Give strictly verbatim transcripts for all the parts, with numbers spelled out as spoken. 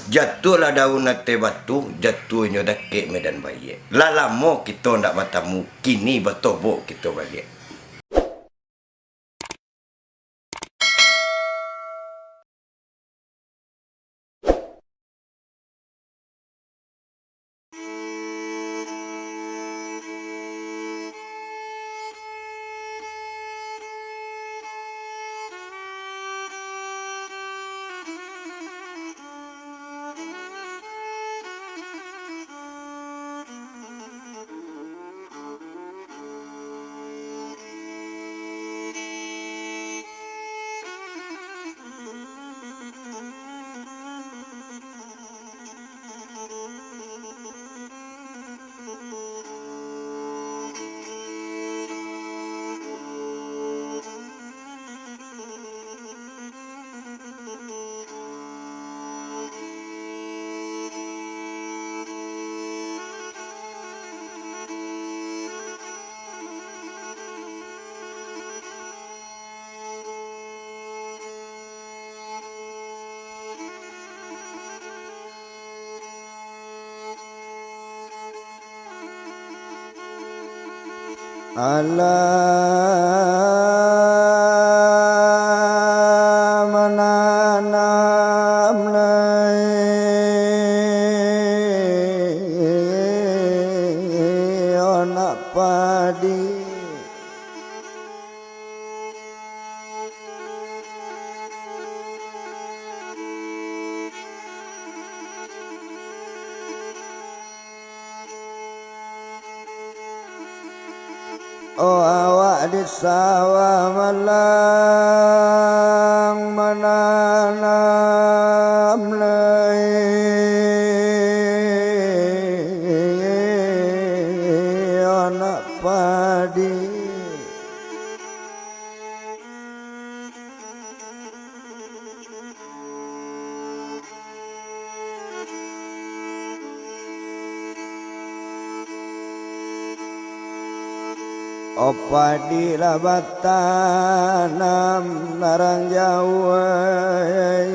Jatuahlah daun ateh batu, jatuahnyo dakek medan baiak. Lah lamo kito ndak batamu, kini batobok kito baliak. Alah mananam lai anak padi. Oh, awak di sawah malang mananam lai anak padi. Oh, padi lah batanam larang jauah,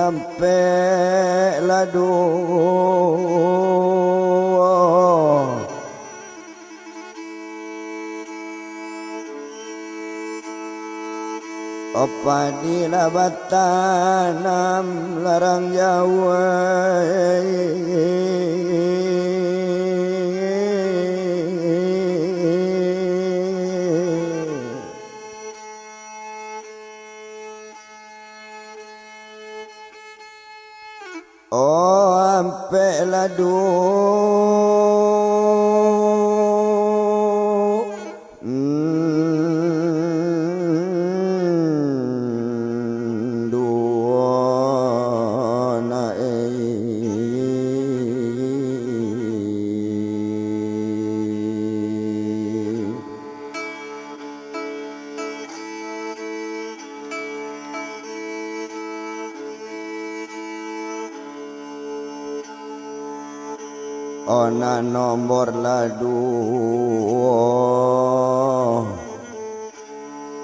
ampek lah duo. Oh, padi lah batanam larang jauah. Oh, ampek lah duo. Mm, duo nak, eh. Oh, nak nombor lah duo,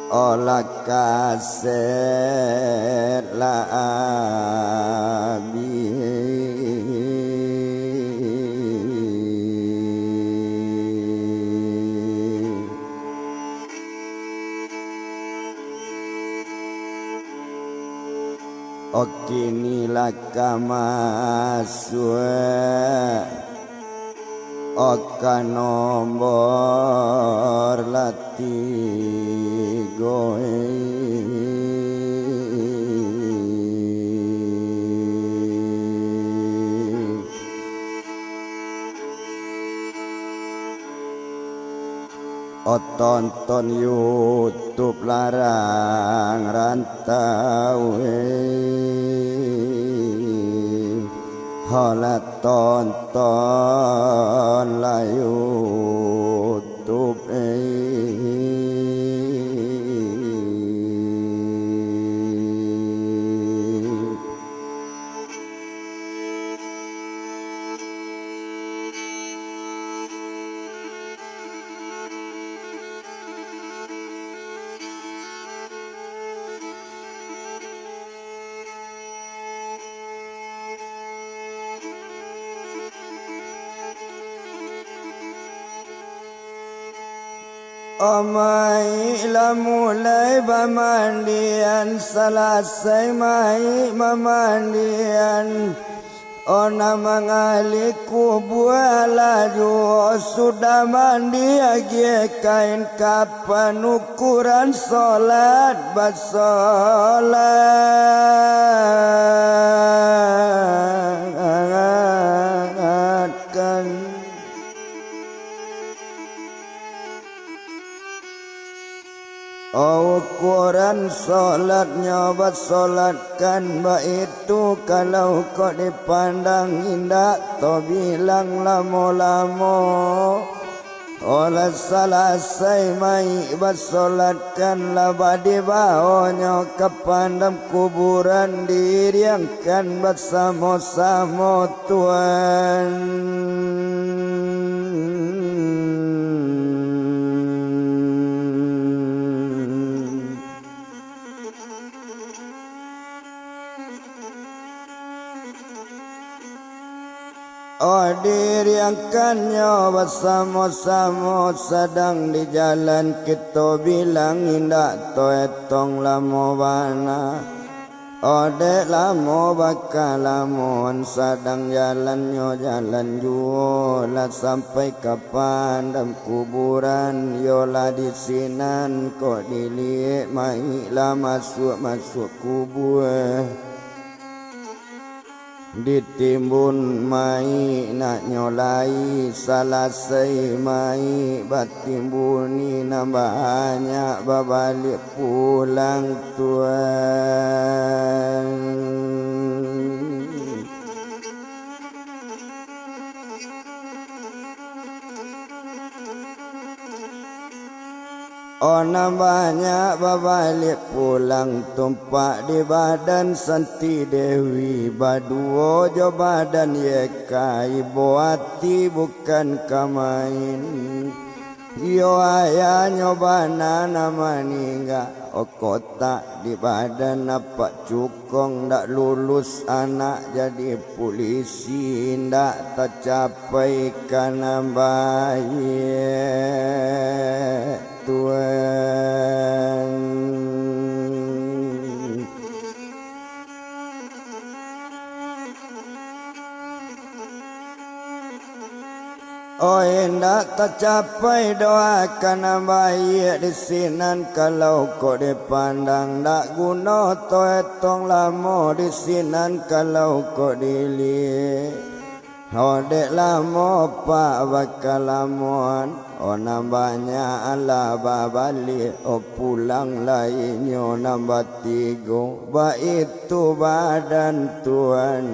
oh, lah kaset lah abih. Oh, kini lah ka masuak, oh, ka nombor lah tigo. Oh, tonton YouTube larang rantau, eh. Holah tonton lah YouTube, eh. Mayik lah mulai bamandian, salasai mayik mamandian. Ona mangali kubua lah juo, sudah mandi agiah kain kapan, ukuran solat basolatkan. Ukuran solatnyo basolatkan, baitu kalau kok dipandang indak tabilang lamo-lamo. Olah salasai mayik basolatkan, lah badibawonyo ka pandam kuburan, diiriangkan basamo-samo Tuan. Oh, diiriangkannyo basamo-samo, sadang di jalan kito bilang indak taetong lamo bana. Oh, dek lamo bakalamoan, sadang jalannyo jalan juo, lah sampai ka pandam kuburan, iyolah di sinan kok diliek mayik lah masuak-masuak kubua. Ditimbun mayik naknyo lai, salasai mayik batimbuni, nan banyak babaliak pulang Tuan. Oh, nan banyak babaliak pulang, tumpak di badan Santi Dewi, baduo jo badan Yeka, ibo ati bukan ka main. Iyo, ayahnyo bana nan maningga, oh, kotak di badan apak cukong, ndak lulus anak jadi pulisi, ndak tacapai ka nan baiak, Tuan. Oh, indak tacapai doa ka nan baiak di sinan, kalau kok dipandang ndak guno taetong lamo di sinan, kalau kok diliek. Oh, dek lamo pak bakalamoan, oh, nan banyak alah babaliak, oh, pulang lai nyo nan batigo, baitu badan Tuan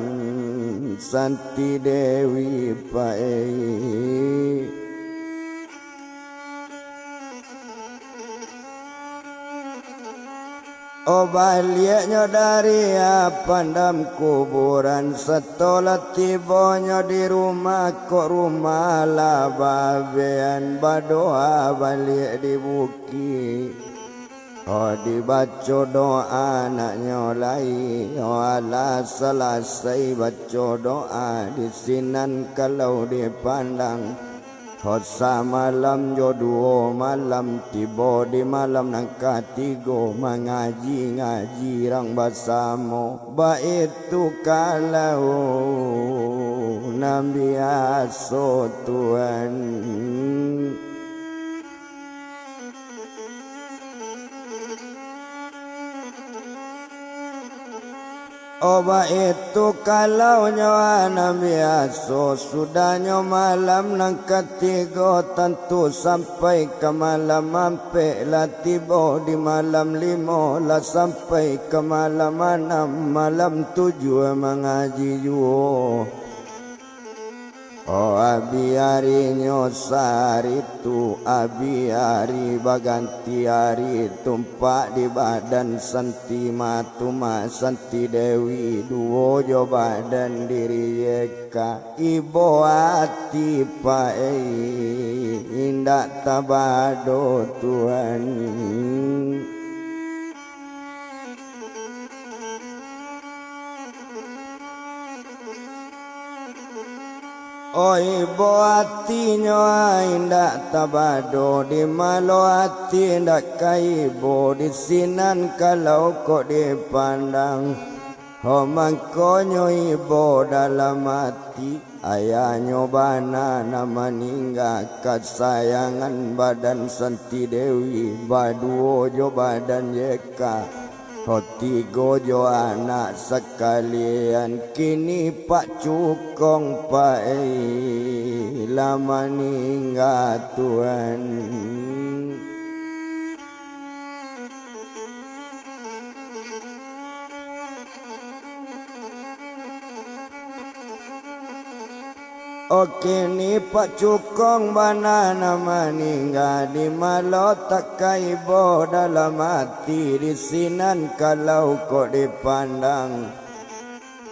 Santi Dewi pai. Oh, baliaknyo dari pandam kuburan, satolah tibonyo di rumah, kok rumah lah babean, badoa baliak di bukik. Oh, dibaco doa anaknyo lai, oh, alah salasai baco doa, di sinan kalau dipandang, oh, samalam jo duo malam, tibo di malam nan katigo, mangaji-ngaji rang basamo, baitu kalau nan biaso, Tuan. Oh, baitu kalau nyo nan biaso, sudahnyo malam nan katigo, tantu sampai ka malam ampek, lah tibo di malam limo, lah sampai ka malam anam, malam tujuah mangaji juo. Oh, abih arinyo sahari tu, abih ari baganti ari, tumpak di badan Santi Matuma, Santi Dewi, duo jo badan diri Yeka, ibo ati pai, indak tabado, Tuan. Oi, ibo atinyo ai indak tabado, di malo ati indak ka ibo, di sinan kalau kok dipandang. Ho mangkonyo ibo dalam ati, ayahnyo bana nan maningga, kasayangan badan Santi Dewi, baduo jo badan Yeka. Ho tigo jo anak sakalian, kini Pak Cukong Pai lah maningga, Tuan. Oke, ni Pak Cukong bana nan maningga, di malo tak ka ibo dalam ati, di sinan kalau kok dipandang.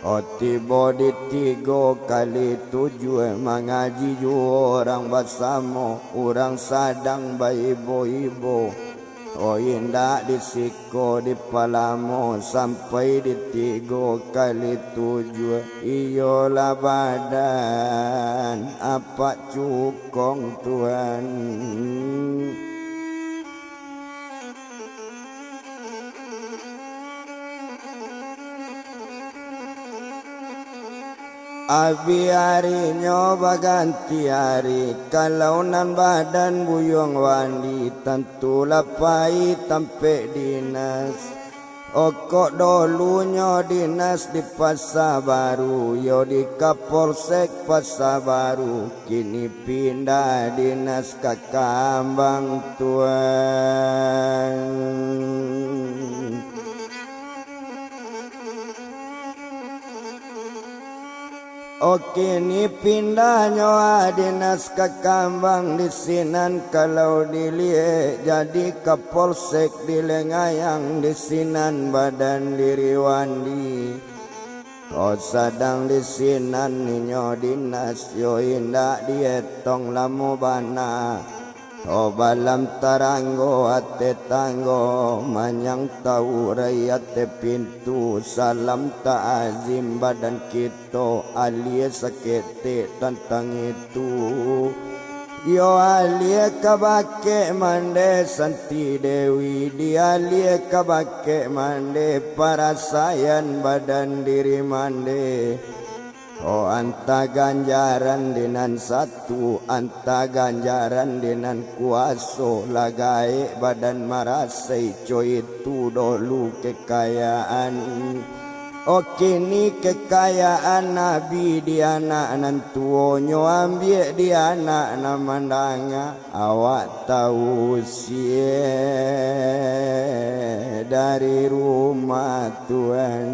Oh, tibo di tigo kali tujuah, mangaji juo urang basamo, urang sadang baibo-ibo. Oh, indak di siko dipalamo, sampai di tigo kali tujuah, iyolah badan Apak Cukong, Tuan. Abih arinyo baganti ari, kalau nan badan Buyuang Wandi, tantulah pai tampek dinas. Okok dolunyo dinas di Pasa Baru, yo di Kapolsek Pasa Baru, kini pindah dinas ka Kambang, Tuan. Oke, ni pindahnyo a dinas ka Kambang, di sinan kalau diliek jadi Kapolsek di Lengayang, di sinan badan diri Wandi. Ko sadang di sinan inyo dinas, yo indak dietong lamo bana. Oh, balam taranggo ateh tanggo, manyang taurai ateh pintu, salam ta'azim badan kito, alie saketek tantang itu. Yo alie ka bakeh mande Santi Dewi, di alie ka bakeh mande parasaian badan diri mande. Oh, antah ganjaran di nan satu, antah ganjaran di nan kuaso, lah gaek badan marasai, co itu dolu kekayaan. Oh, kini kekayaan abih di anak nan tuo, nyo ambiak di anak nan mandanga. Awak tausia dari rumah, Tuan.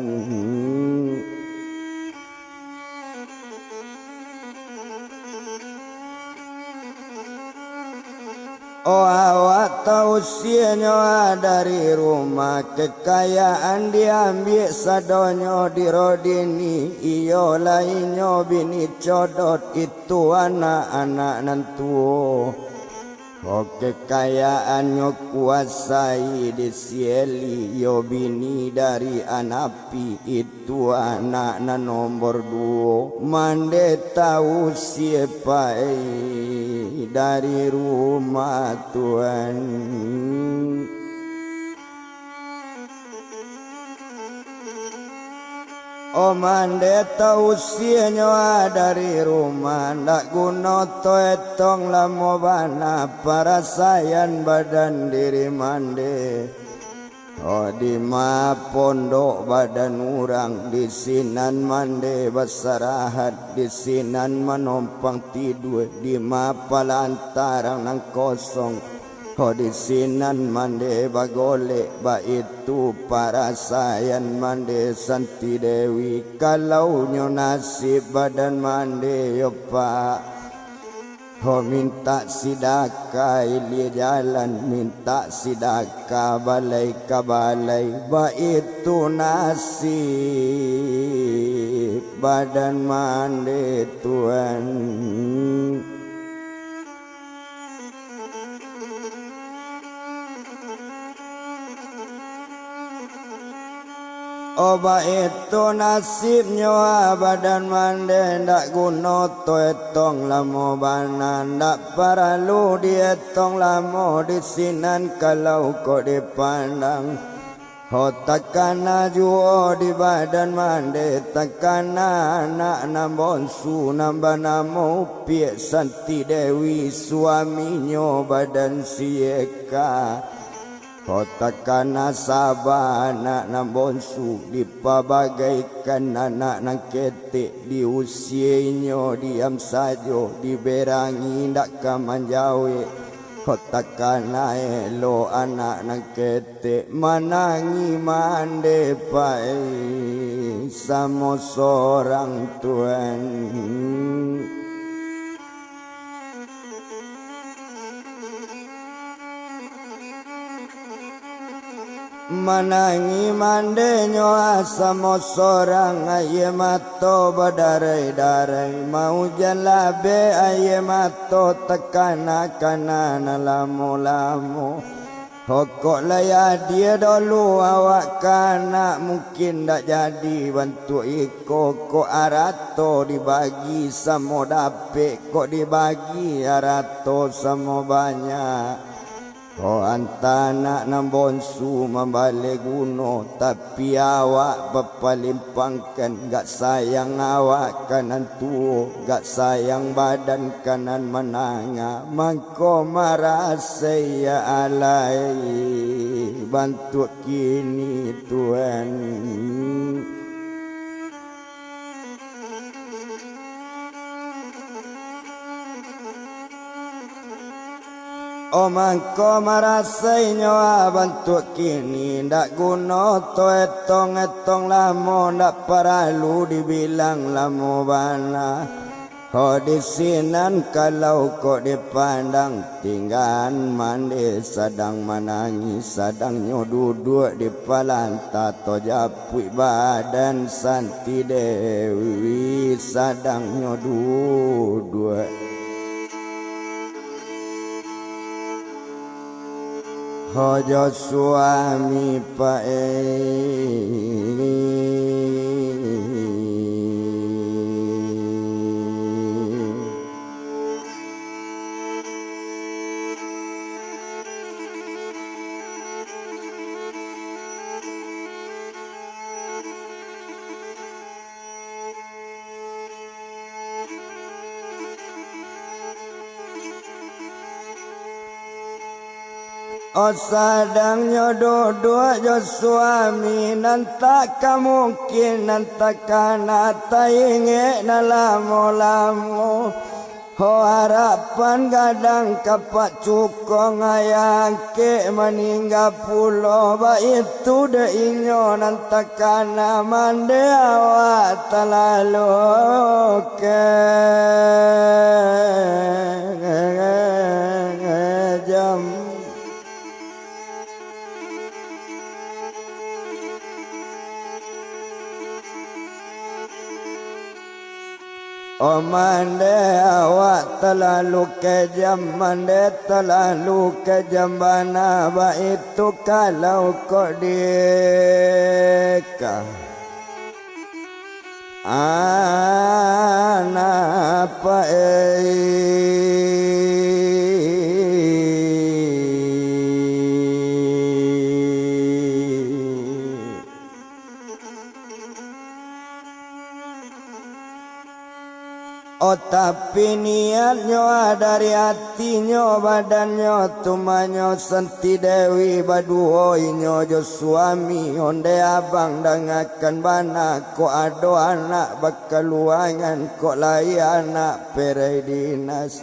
Oh, awak tausianyo dari rumah, kekayaan diambiak sadonyo di Rodini, iyo lah inyo bini codot itu anak-anak nan tuo. Ko kekayaannyo kuasai di Sieli, yo bini dari Anapi, itu anak nan nombor duo, mande tausia pai dari rumah, Tuan. Oh, mande tausianyo a dari rumah, ndak guno toetong lamo bana parasaian badan diri mande. Oh, di ma pondok badan urang, di sinan mande basarahat, di sinan manompang tidua, di ma palantarang nan kosong. Ho di sinan mande bagolek, baitu parasaian mande Santi Dewi. Kalau nyo nasib badan mande yo, Pak. Ho mintak sidakah ilia jalan, mintak sidakah balai ka balai, baitu nasib badan mande, Tuan. Oh, baitu nasibnyo, ah, badan mande ndak guno to etong lamo bana, ndak paralu dietong lamo di sinan kalau kok dipandang. Ho, takana juo di badan mande, takana anak nan bonsu nan banamo Upiak Santi Dewi, suaminyo badan sieka. Ho, takana saba anak nan bonsu, dipabagaikan anak nan ketek, diusienyo diam sajo, diberangi indak ka manjawek. Ho, takana elok anak nan ketek, manangih mande pai samo sorang, Tuan. Manangih mandenyo, ah, samo sorang, aia mato badarai-darai, maujan labeh aia mato takana-kana nan lamo-lamo. Ho, kok lai adie dolu awak ka anak, mungkin ndak jadi bantuak iko, kok arato dibagi samo dapek, kok dibagi arato samo banyak. Ho, antah anak nan bonsu mambaleh guno, tapi awak bapalimpangkan, gak sayang awak ka nan tuo, gak sayang badan ka nan manangah, mangko marasai alai bantuak kini, Tuan. Oh, mangko marasainyo, ah, bantuak kini, ndak guno to etong-etong lamo, ndak paralu dibilang lamo bana. Ho, di sinan kalau kok dipandang, tinggaan mande sadang manangih, sadang nyo duduak di palanta to japuik badan Santi Dewi, sadang nyo duduak. Ho, jo suami pae. Oh, sadang nyo duduak jo suami nan tak ka mungkin, nan takana taingek nan lamo-lamo. Ho, harapan gadang kapak cukong, ayah angkek maningga pulo, baitu dek inyo nan takana mande awak talalu kejam. Oh, mande awak talalu kejam, mande talalu kejam bana, baitu kalau kok deka. Anak pae. Oh, tapi niatnyo dari atinyo, badannyo tumanyo Santi Dewi baduo inyo jo suami. Ondeh abang dangakan bana, kok ado anak bakaluangan, kok lai anak perai dinas.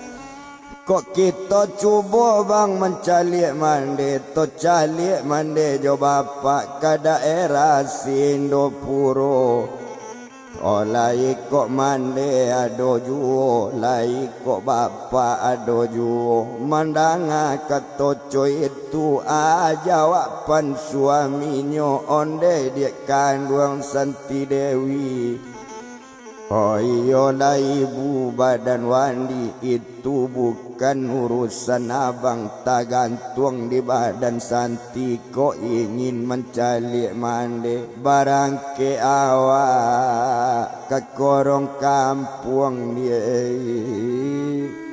Kok kito cubo bang mancaliak mande, to caliak mande jo bapak ka daerah Sindopuro. Oh, lai kok mande ado juo, lai kok bapak ado juo. Mandanga kato co itu, a jawaban suaminyo ondeh diak kanduang Santi Dewi. Oh iyolah ibu, badan Wandi itu bukan urusan abang, tagantuang di badan Santi. Kok ingin mancaliak mande, barangkek awak ka korong kampuang, diak.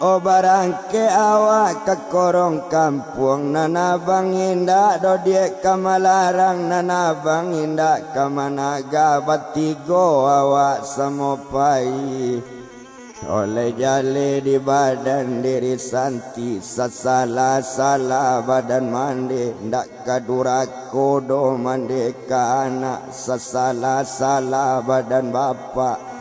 Oh, barangkek awak ka korong kampuang, nan abang indak doh, diak, ka malarang, nan abang indak ka managa, batigo awak samo pai. Oleh jaleh di badan diri Santi, sasalah-salah badan mande, ndak ka durako doh mande ka anak, sasalah-salah badan bapak,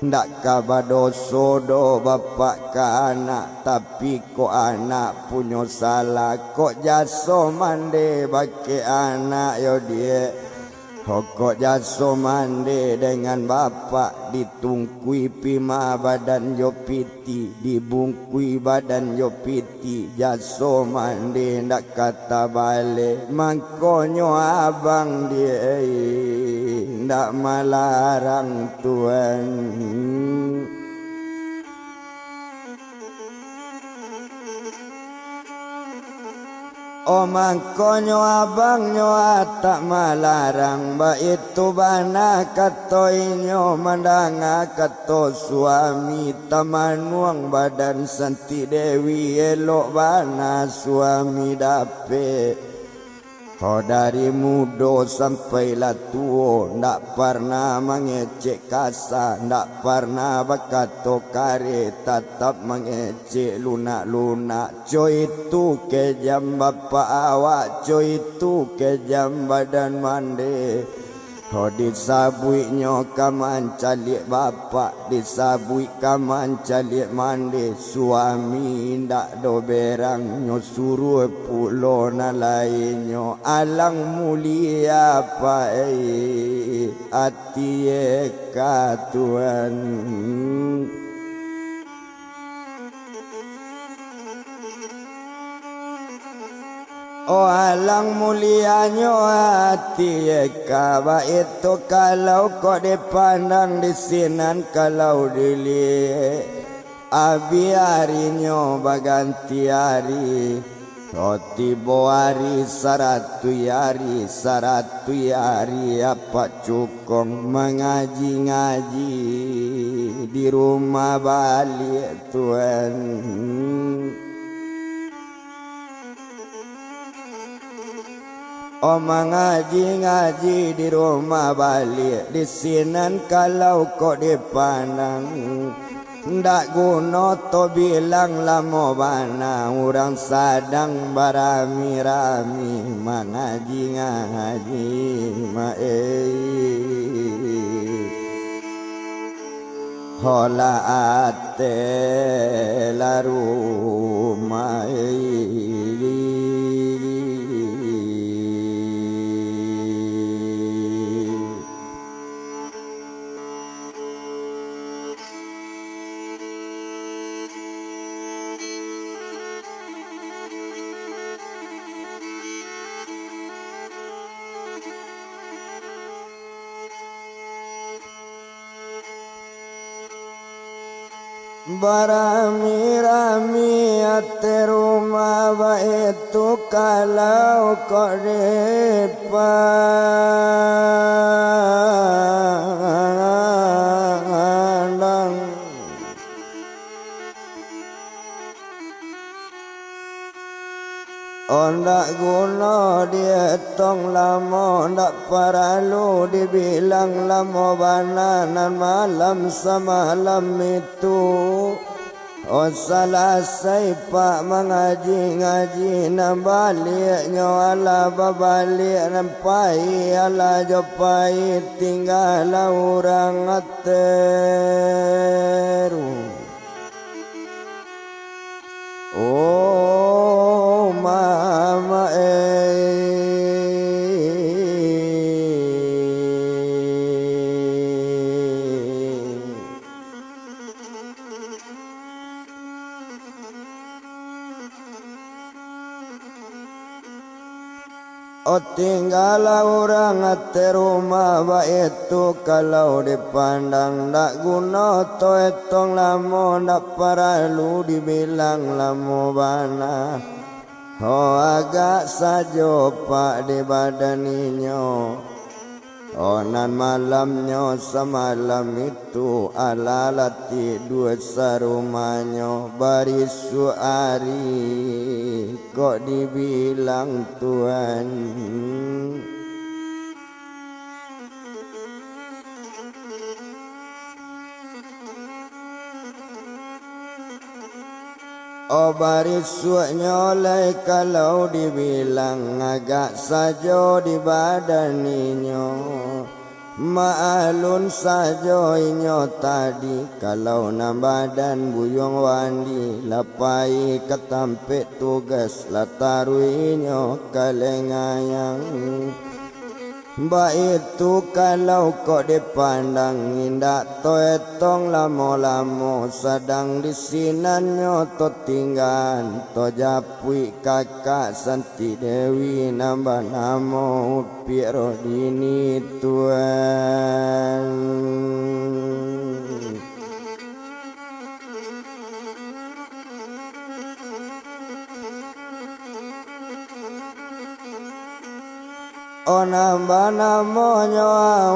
ndak ka badoso doh bapak ka anak, tapi kok anak punyo salah, kok jaso mande bakeh anak yo, diak. Hokok jaso mande dengan bapak, ditungkui pima badan jo piti, dibungkui badan jo piti, jaso mande ndak ka tabale, mangkonyo abang, diak, ndak malarang, tuan. Oh, mangkonyo abang nyo tak malarang, baitu bana kato inyo, mandanga kato suami, tamanuang badan Santi Dewi, elok bana suami dapek. Ho, dari mudo sampai lah tuo, ndak parnah mangecek kasa, ndak parnah bakato kareh, tatap mangecek lunak-lunak. Co itu kejam bapak awak, co itu kejam badan mande. Ho, disabuiknyo ka mancaliak bapak, disabuik ka mancaliak mande, suami indak doh berang, nyo suruah pulo nan lainnyo. Alang mulia pai ati ka, tuan. Oh, alang mulianyo ati ka, baitu kalau kok dipandang di sinan, kalau diliek, abih arinyo baganti ari. Oh, tibo ari saratuih ari, saratuih ari apak cukong mangaji-ngaji di rumah baliak, tuan. Oh, mangaji-ngaji di rumah baliak, di sinan kalau kok dipandang, ndak guno to bilang lamo bana, urang sadang barami-rami mangaji-ngaji, ma-, eh. Holah ate larumai. Barami-rami ati rumah baitu kalau kok dipandang. Oh, ndak guno dietong lamo, ndak paralu dibilang lamo bana nan malam samalam itu. Oh, salasai pak mangaji-ngaji, nan baliaknyo alah babaliak, nan pai alah jo pai, tinggalah urang ateru. Oh, mama, eh. Tinggalah urang ateh rumah, baitu kalau dipandang, ndak guno to etong lamo, ndak paralu dibilang lamo bana. Ho, agak sajo pak di badan inyo. Oh, nan malamnyo samalam itu, alah latih duo sarumahnyo, barisuak ari kok dibilang tuan. Oh, barisuaknyo lai kalau dibilang, agak sajo di badan inyo. Maalun sajo inyo tadi, kalau nan badan buyuang wandi, lah pai ka tampek tugas, lah taruih inyo ka lengayang. Baitu kalau kok dipandang, indak to etong lamo-lamo, sadang di sinan nyo to tinggaan, to japuik kakak Santi Dewi nan banamo Upiak Rodini tuan. Oh, nan banamonyo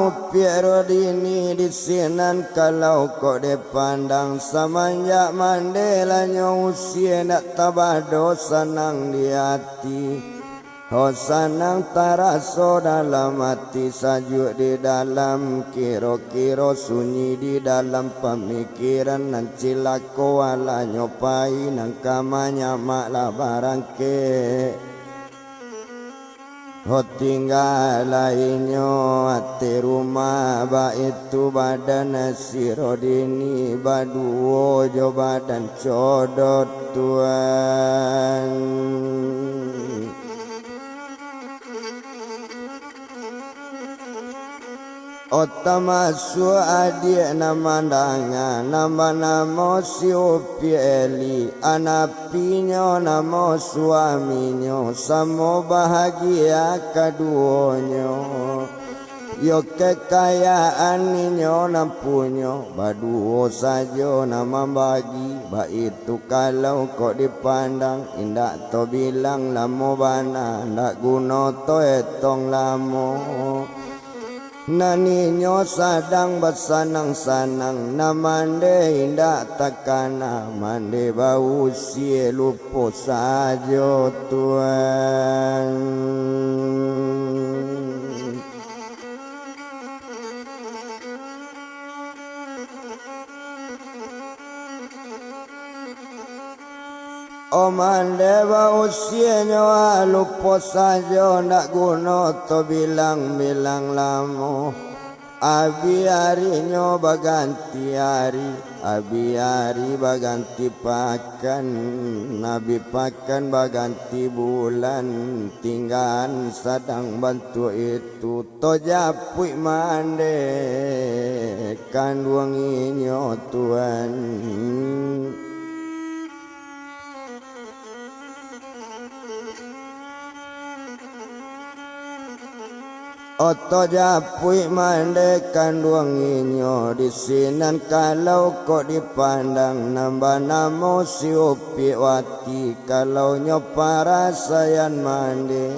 Upiak Rodini di sinan, kalau kok dipandang, samanjak mande lah nyo usie, ndak tabado sanang di ati. Oh, sanang taraso dalam ati, sajuak di dalam, kiro-kiro sunyi di dalam pamikiran, nan cilako alah nyo pai, nan ka manyamak lah barangkek. Oh, tinggalah inyo ateh rumah, baitu badan si Rodini baduo jo badan Codot tuan. Oh, tamasuak adiak nan mandanga, nan banamo si Upiak Eli, anak pinyo namo suaminyo, samo bahagia kaduonyo. Yo, kekayaan inyo nan punyo, baduo sajo nan mambagi, baitu kalau kok dipandang, indak to bilang lamo bana, ndak guno to etong lamo. Nan inyo sadang basanang-sanang, nan mande indak takana, mande bausie lupo sajo tuan. Oh, mande bausienyo, ah, lupo sajo, ndak guno to bilang-bilang lamo. Abih arinyo baganti ari, abih ari baganti pakan, abih pakan baganti bulan, tinggaan sadang bantuak itu. To japuik mande kanduang inyo tuan. Oh, to japuik mande kanduang inyo di sinan, kalau kok dipandang nan banamo si Upiak Wati, kalau nyo parasaian mande.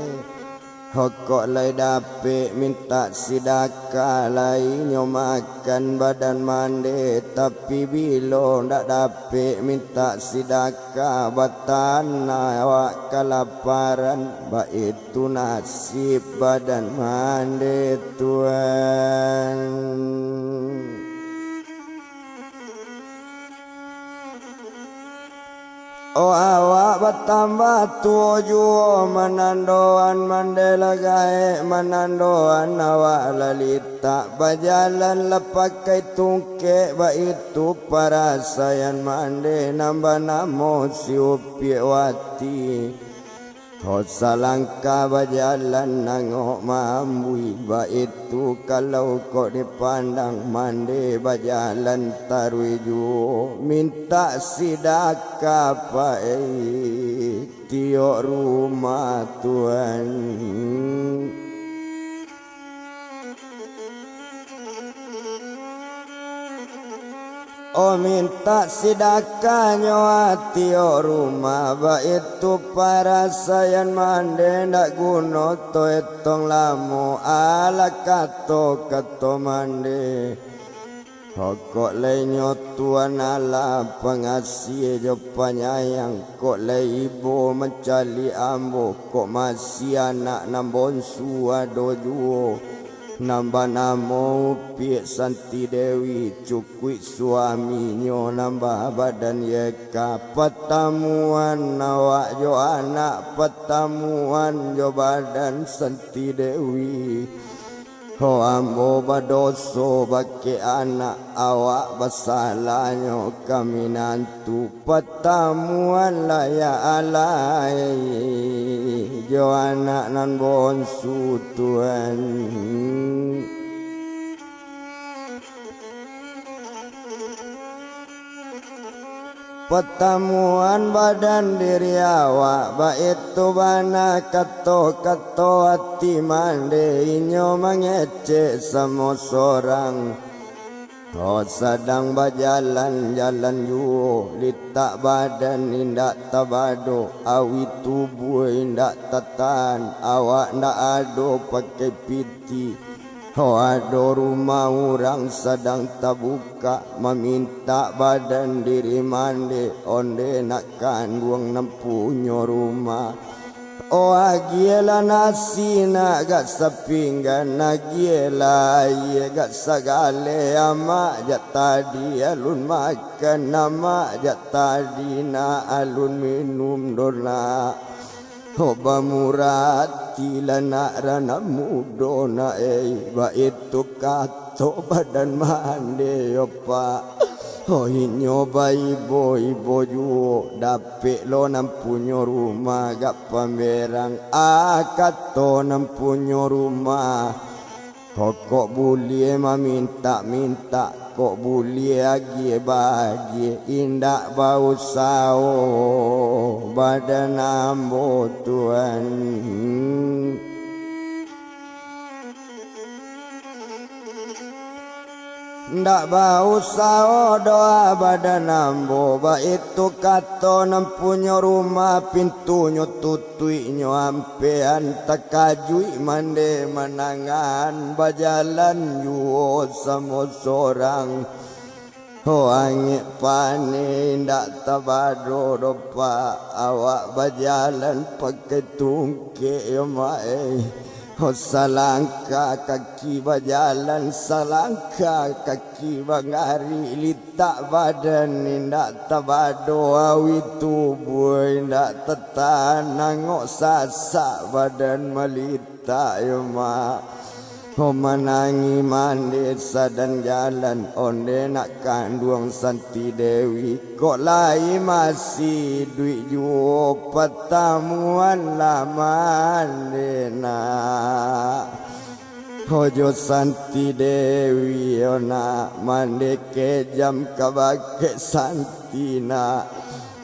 Hokok lai dapek mintak sidakah, lai nyo makan badan mande, tapi bilo ndak dapek mintak sidakah, batahan awak kalaparan, baitu nasib badan mande tuan. Oh, awak batambah tuo juo, manandoan mande lah gaek, manandoan awak lah litak, bajalan lah pakai tungkek, baitu parasaian mande nan banamo si Upiak Wati. Ho, salangkah bajalan angok maambuih, baitu kalau kok dipandang mande bajalan taruih juo, mintak sidakah pai tiok rumah, Tuan. Oh, mintak sidakahnyo tiok rumah, baitu parasaian mande, ndak guno to etong lamo, alah kato-kato mande. Ho, kok lai nyo Tuhan Allah pangasih jo panyayang, kok lai ibo mancaliak ambo, kok masih anak nan bonsu ado juo, nan banamo Upiak Santi Dewi, cukuik suaminyo nan babadan Y K. Patamuan awak jo anak, patamuan jo badan Santi Dewi. Ho, ambo badoso bakeh anak, awak basalahnyo ka minantu, patamuan layak alai jo anak nan bonsu, Tuan. Patamuan badan diri awak, baitu bana kato-kato ati mande, inyo mangecek samo sorang. Ho, sadang bajalan-jalan juo, litak badan indak tabado, awih tubuah indak tatahan, awak ndak ado pakai piti. Ho, ado rumah urang sadang tabukak, mamintak badan diri mande, onde nak kanduang nan punyo rumah. Oh, agiahlah nasi nak, gak sapinggan, agiahlah aia gak sagaleh, amak jak tadi alun makan, amak jak tadi nak alun minum doh nak. Ho, bamurah atilah nak, ranak mudo nak, ei, baitu kato badan mande yo, Pak. Ho, inyo baibo-ibo juo, dapek lo nan punyo rumah gak pamberang, ah, kato nan punyo rumah. Ho, kok buliah mamintak-mintak, kok buliah agiah baagiah, indak bausaho badan ambo, Tuan. Ndak bausaho doh badan ambo, baitu kato nan punyo rumah, pintunyo tutuiknyo ampean, takajuik mande manangahan, bajalan juo samo sorang. Ho, angek paneh indak tabado doh, Pak, awak bajalan pakai tungkek yo, Mak, eh. Ho, salangkah kaki bajalan, salangkah kaki bangari, litak badan indak tabado, awih tubuah indak tatahan, angok sasak badan malitak yo, Mak. Ho, manangih mande sadan jalan, onde nak kanduang Santi Dewi, kok lai masih iduik juo, patamuan lah mande nak. Ho, jo Santi Dewi yo nak, mande kejam ka bakeh Santi nak.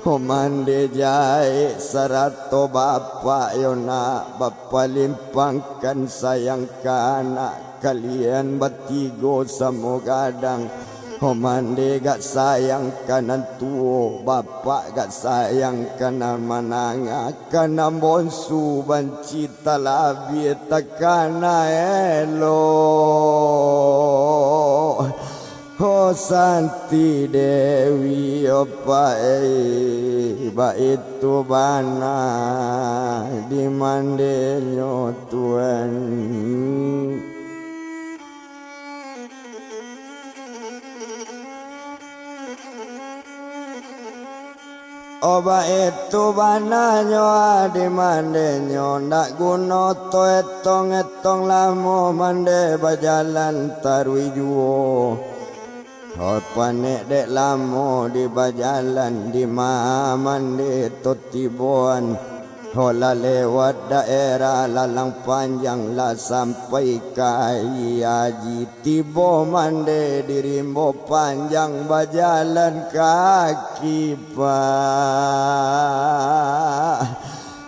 Ho, mande jahek sarato bapak yo nak, bapalimpangkan sayang ka anak, kalian batigo samo gadang. Ho, mande gak sayang ka nan tuo, bapak gak sayang ka nan manangah, ka nan bonsu banci talabiah takana elok. Ho, Santi Dewi, opai, baitu bana di mandenyo, Tuan. Oh, baitu bananyo, ah, di mandenyo, ndak guno to etong-etong lamo mande bajalan taruih juo. Oh, panek dek lamo di bajalan, di ma mande to tiboan. Ho, lah lewat daerah Lalang Panjang, lah sampai ka Aia Aji. Tibo mande di Rimbo Panjang, bajalan kaki, Pak.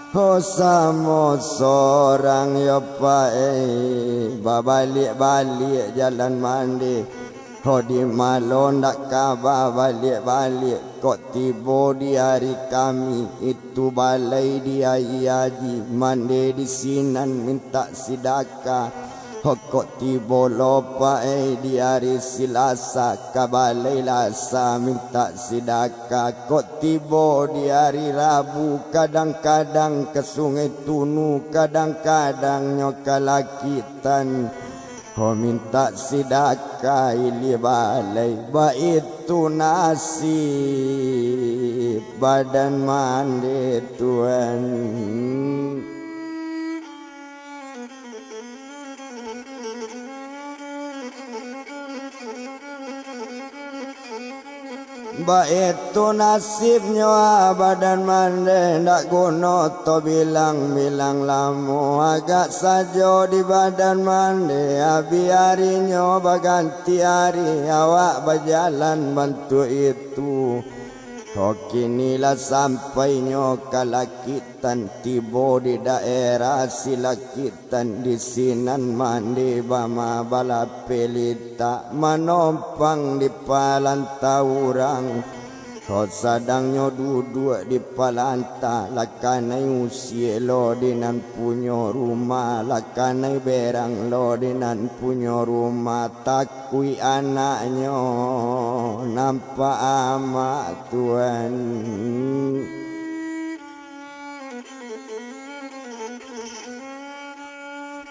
Ho samo sorang yo payi, babaliak-baliak jalan mande. Ho di malo ndak ka babaliak-baliak, kok tibo di ari Kamih, itu balai di Aia Aji, mande di sinan mintak sidakah. Ho kok tibo lo payi di ari Silasa, ka balai Lasa mintak sidakah. Kok tibo di ari Rabu, kadang-kadang ka Sungai Tunu, kadang-kadang nyo ka Lakitan. Ho mintak sidakah ilia balai, baitu nasib badan mande tuan. Baitu nasibnyo, ah, badan mande, ndak guno to bilang-bilang lamo. Agak sajo di badan mande, abih arinyo baganti ari, awak bajalan bantuak itu. Ho kini lah sampainyo ka Lakitan, tibo di daerah Silakit. Tan di sinan mande bama balapeh litak, manompang di palanta urang. Ho sadangnyo duduak di palanta, lah kanai usie lo di nan punyo rumah, lah kanai berang lo di nan punyo rumah. Takuik anaknyo nampak amak tuan.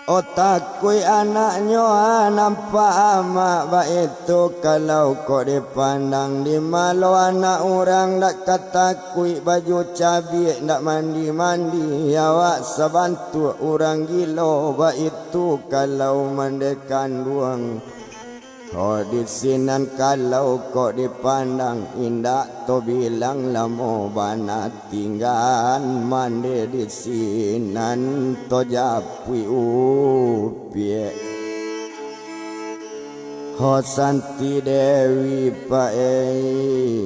Oh, takuik anaknyo, ah, nampak amak, baitu kalau kok dipandang. Di malo anak urang dak ka takuik, baju cabiak dak mandi-mandi, awak sabantuak urang gilo, baitu kalau mande kanduang. Ho di sinan kalau kok dipandang, indak to bilang lamo bana tinggaan mande di sinan to japuik upiak. Ho Santi Dewi payi.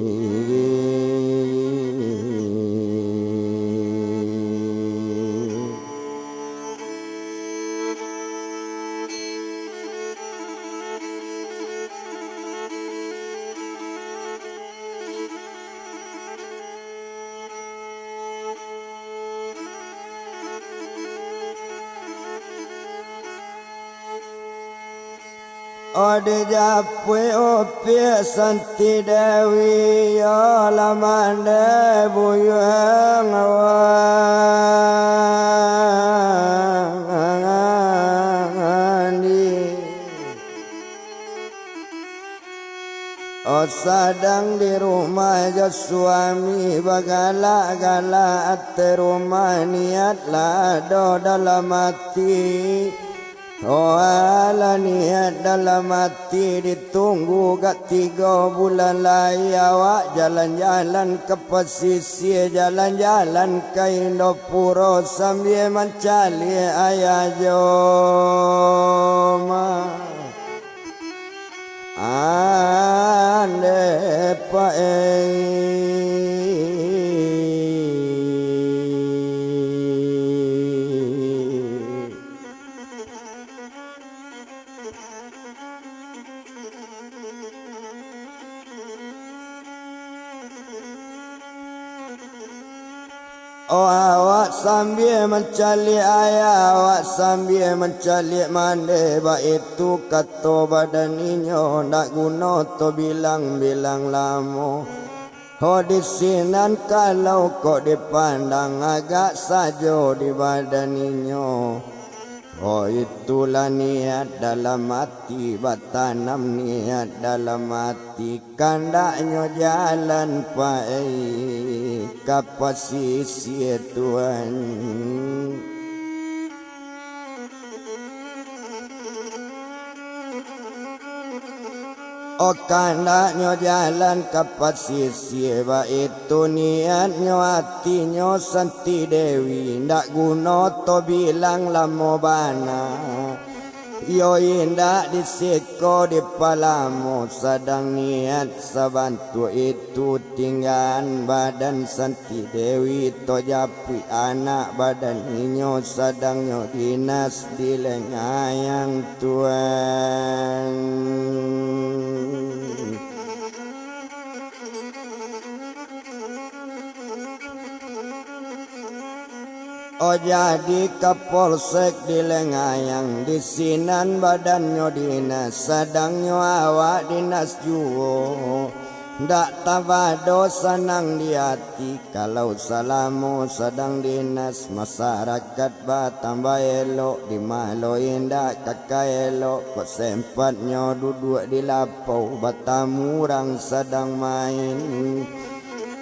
Oh, dijapuik upiak Santi Dewi, yo lah mande buyuang awak. Oh, sadang di rumah jo suami, bagalak-galak ateh rumah, niat lah ado dalam ati. Oh, alah niat dalam ati, ditunggu gak tigo bulan lai, awak jalan-jalan ka pasisia, jalan-jalan ka Indopuro, sambia mancaliak ayah jo ma. Ande payi. Oh, awak sambia mancaliak ayah, awak sambia mancaliak mande, baitu kato badan inyo, ndak guno to bilang-bilang lamo. Ho di sinan kalau kok dipandang, agak sajo di badan inyo. Oh, itulah niat dalam ati, batanam niat dalam ati, kandaknyo jalan payi ka pasisia tuan. Oh, kandaknyo jalan ka pasisia, baitu niatnyo, atinyo Santi Dewi, ndak guno to bilang lamo bana. Iyo indak di siko dipalamo, sadang niat sabantuak itu tinggaan badan Santi Dewi tajapuik anak badan inyo sadang nyo dinas di lengayang tuan. Oh, jadi kapolsek di lengayang, di sinan badannyo dinas, sadangnyo awak dinas juo. Ndak tabado sanang di ati, kalau salamo sadang dinas, masarakat batambah elok, di malo indak ka ka elok, kok sempatnyo duduak di lapau, batamu urang sadang main.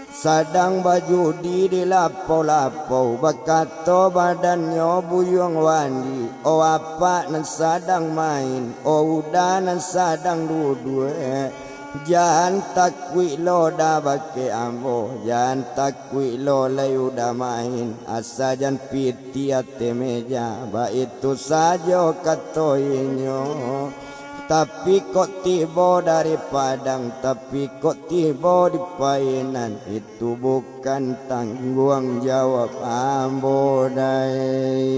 Sadang bajudi di lapau-lapau, bakato badannyo buyuang wandi, "O apak nan sadang main, o uda nan sadang duduak, jan takuik lo dah bakeh ambo, jan takuik lo lai uda main, asa jan piti ateh meja," baitu sajo kato inyo. Tapi kok tibo dari Padang, tapi kok tibo di Painan, itu bukan tangguang jawab ambo, dai.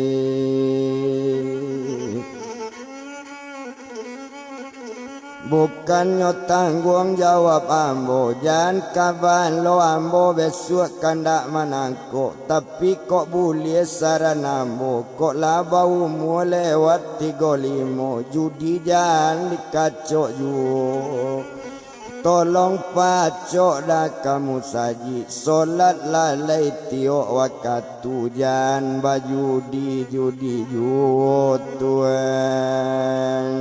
Bukannyo tangguang jawab ambo, jan kabalo ambo besuak kandak manangkok, tapi kok buliah saran ambo, kok lah baumua lewat tigo limo, judi jan dikacok juo. Tolong pacok dah ka musajik, solat lalai tiok wakatu, jan bajudi-judi juo tuan.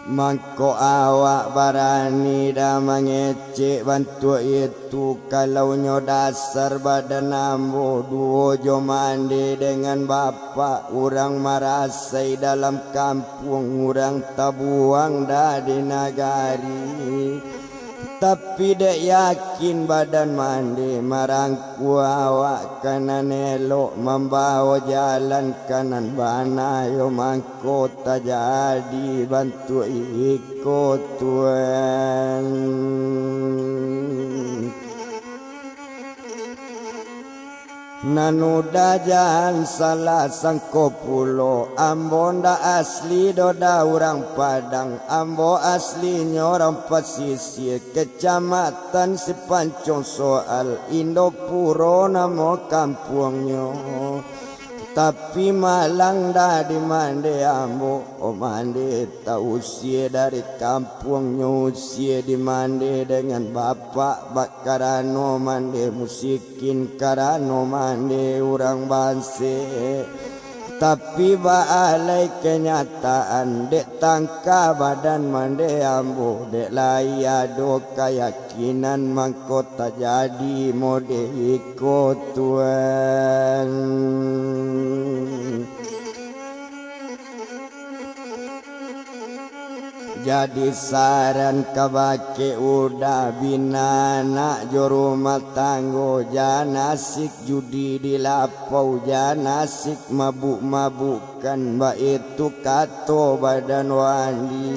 Mangko awak barani dah mangecek bantuak itu, kalau nyo dasar badan ambo duo jo mande dengan bapak urang marasai dalam kampuang, urang tabuang dah di nagari. Tapi dek yakin badan mande marangkua awak ka nan elok, mambawo jalan ka nan bana, yo mangko tajadi bantuak iko tuan. Nan uda jan salah sangko pulo, ambo ndak asli doh dah urang Padang, ambo aslinyo urang Pasisia, Kecamatan Sipancong Soal, Indopuro namo kampuangnyo. Tapi malang dah di mande ambo, oh mande tausia dari kampuangnyo, usia di mande dengan bapak, bak karano mande musik. Mungkin karano mande urang banse, tapi baa lai kenyataan, dek tangka badan mande ambo, dek lai ado kayakinan mangko tajadi mode iko tuan. Jadi saran kabake uda binanak jo rumah tanggo, jan asik judi di lapau, jan asik mabuk-mabukan, baitu kato badan wali.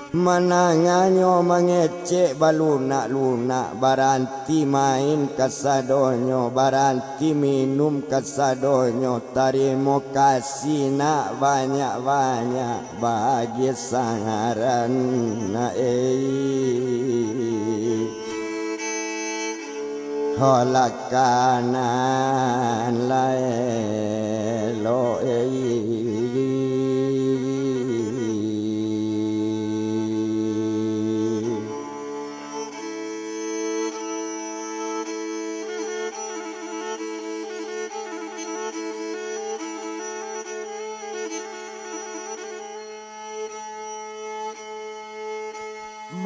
Mananganyo mangecek balunak-lunak, baranti main kasadonyo, baranti minum kasadonyo, tarimo kasih nak banyak-banyak. Bagi sangaran na ei, halakanan laelo ei.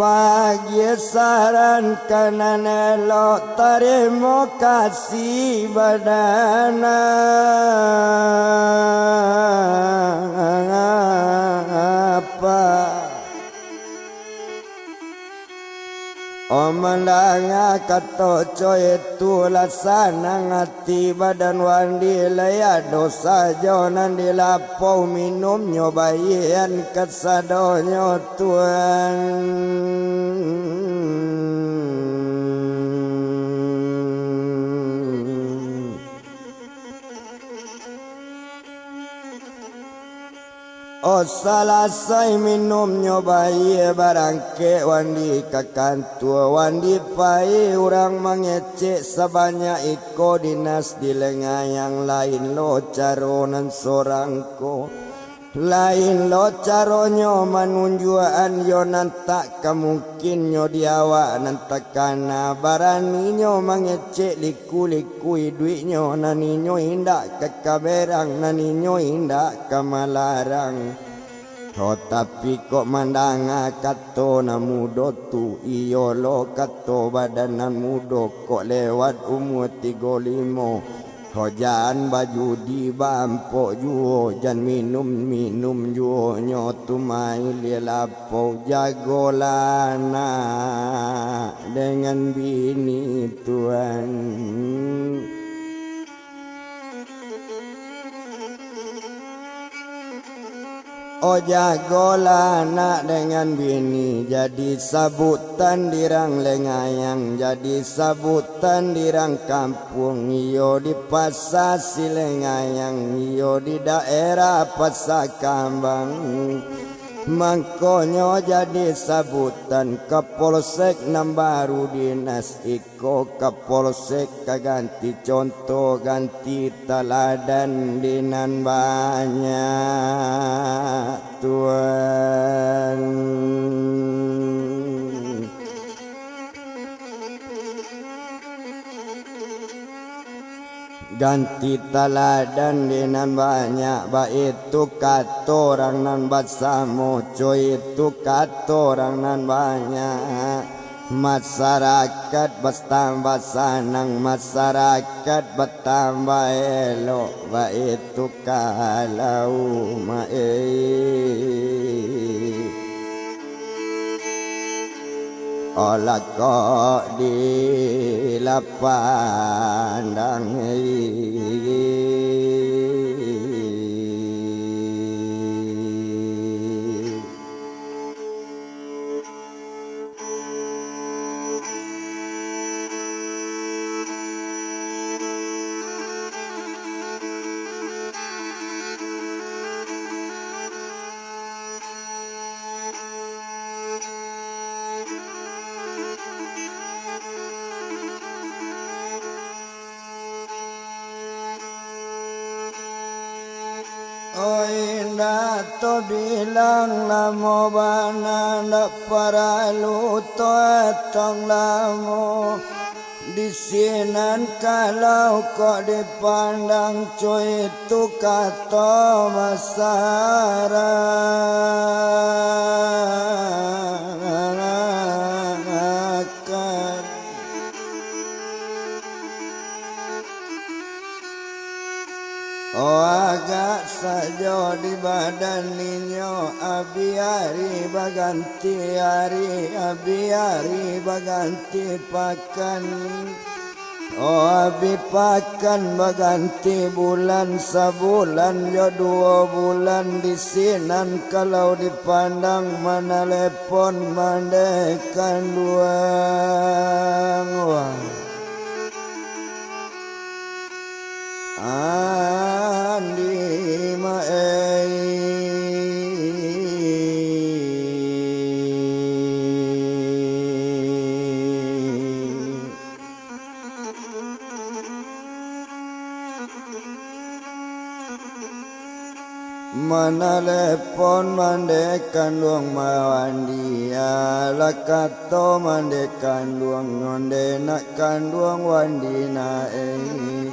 Bagi saran ka nan elok, tarimo kasih badan apa. Oh, mandanga kato co itu, lah sanang ati badan Wandi, lai ado sajo nan dilapau minumnyo baian kasadonyo, Tuan. Oh, salasai minumnyo baia, barangkek Wandi ka kantua. Wandi pai, urang mangecek sabanyak iko dinas di Lengayang, lain lo caro nan sorang ko. Lain lo caronyo manunjuakan, iyo nan tak ka mungkinnyo di awak nan takana. Baraninyo mangecek liku-liku iduiknyo, nan inyo indak ka kaberang, nan inyo indak ka malarang. Ho, tapi kok mandanga kato nan mudo tu, iyo lo kato badan nan mudo, kok lewat umua tigo limo, ho, jan bajudi baampok juo, jan minum-minum juo nyo tu, mailia lapau. Jagolah anak dengan bini, Tuan. Oh, jagolah anak dengan bini, jadi sabutan di rang Lengayang, jadi sabutan di rang kampuang, iyo di Pasa Silengayang, iyo di daerah Pasa Kambang. Mangkonyo jadi sabutan Kapolsek nan baru dinas ik- Ko Kapolsek ka ganti conto, ganti taladan di nan banyak, Tuan. Ganti taladan di nan banyak, baitu kato urang nan basamo, co itu kato urang nan banyak. Masarakat batambah sanang, masarakat batambah elok, baitu kalau ma-, eh. Olah kok di lapandang. Oi, indak tabilang lamo bana, ndak paralu totong lamo. Di sinan kalau kok dipandang, cuy, tu kato masyarakat. Oh, agak sajo di badan inyo, abi ari baganti ari, abi ari baganti pakan. Oh, abi pakan baganti bulan, sabulan jo duo bulan di sinan kalau dipandang, manalepon mandeh kanduang. Wah. Andi Maei. Manalepon mandeh kanduang mawandi, alah kato mandeh kanduang, nyo ndeh nak kanduang wandi nak, eh.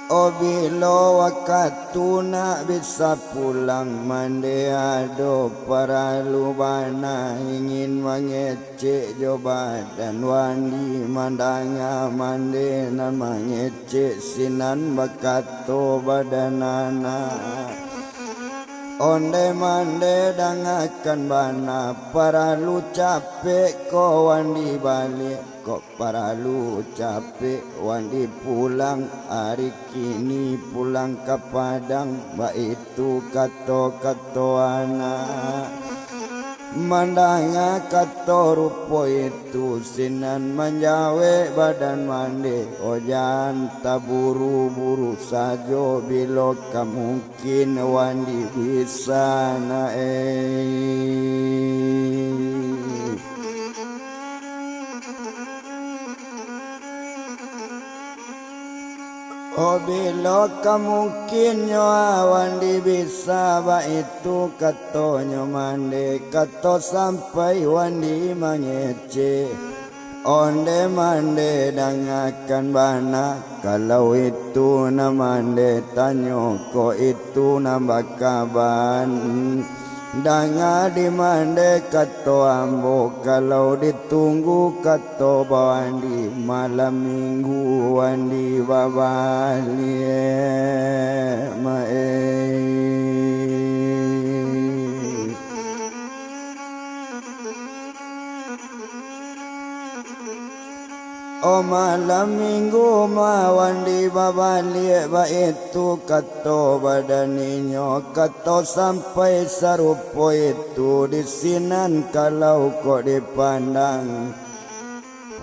Oh, bilo wakatu nak bisa pulang, mandeh ado paralu bana, ingin mangecek jo badan wandi, mandanga mandeh nan mangecek, sinan bakato badan anak. Onde mande dangakan bana, paralu capek ko wandi baliak, kok paralu capek wandi pulang, ari kini pulang ka Padang, baitu kato-kato anak. Mandanga kato rupo itu, sinan manjawek badan mande, ojan taburu-buru sajo, bilo ka mungkin wandi bisa nak, eh. Oh, bilo ka mungkinnyo wandi bisa, baitu katonyo mande, kato sampai wandi mangecek. Onde mande dangakan bana, kalau itu nan mande tanyo, kok itu nan bakaban. Danga di mande kato ambo, kalau ditunggu kato bawandi, malam minggu wandi babaliak, maeh. Oh, malam minggu ma wandi babaliak, baitu kato badan inyo, kato sampai sarupo itu, di sinan kalau kok dipandang.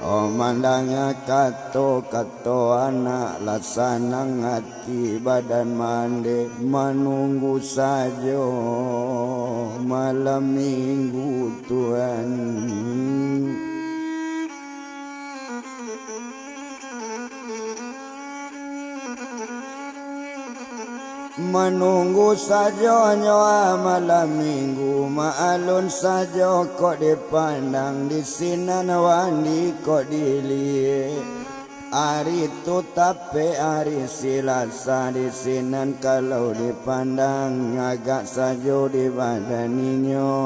Oh, mandanga kato-kato anak, lah sanang ati badan mande, manunggu sajo malam minggu, Tuan. Manunggu sajo nyo malam minggu, ma alun sajo kok dipandang, di sinan wandi kok diliek. Ari tu tapek ari Silasa, di sinan kalau dipandang, agak sajo di badan inyo.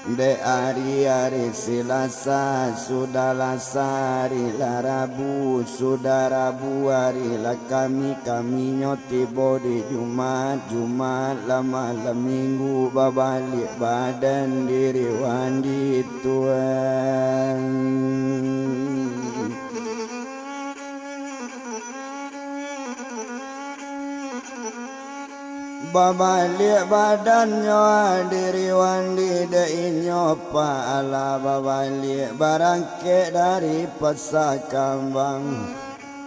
Dek ari, ari Silasa, sudah Lasa ari lah Rabu, sudah Rabu ari lah Kami, Kaminyo tibo di Jumat, Jumat lah malam minggu, babaliak badan diri wandi, Tuan. Babaliak badannyo diri wandi, dek inyo pahala babaliak barangkek dari Pasa Kambang.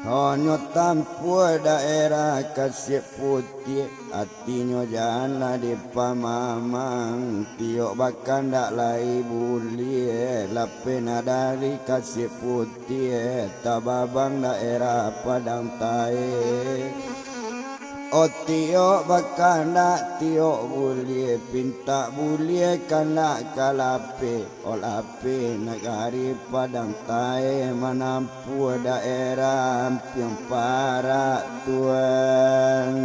Hanyo tampuah daerah Kasiak Putiah, atinyo jan lah dipamamang, tiok bakandak lai buliah, lapeh nan dari Kasiak Putiah, tababang daerah Padang Tae. Oh, tiok bakandak, tiok buliah, pintak buliah kandak ka lapeh. Oh, lapeh nagari Padang Tae manampuah daerah Ampiang Parak, Tuan.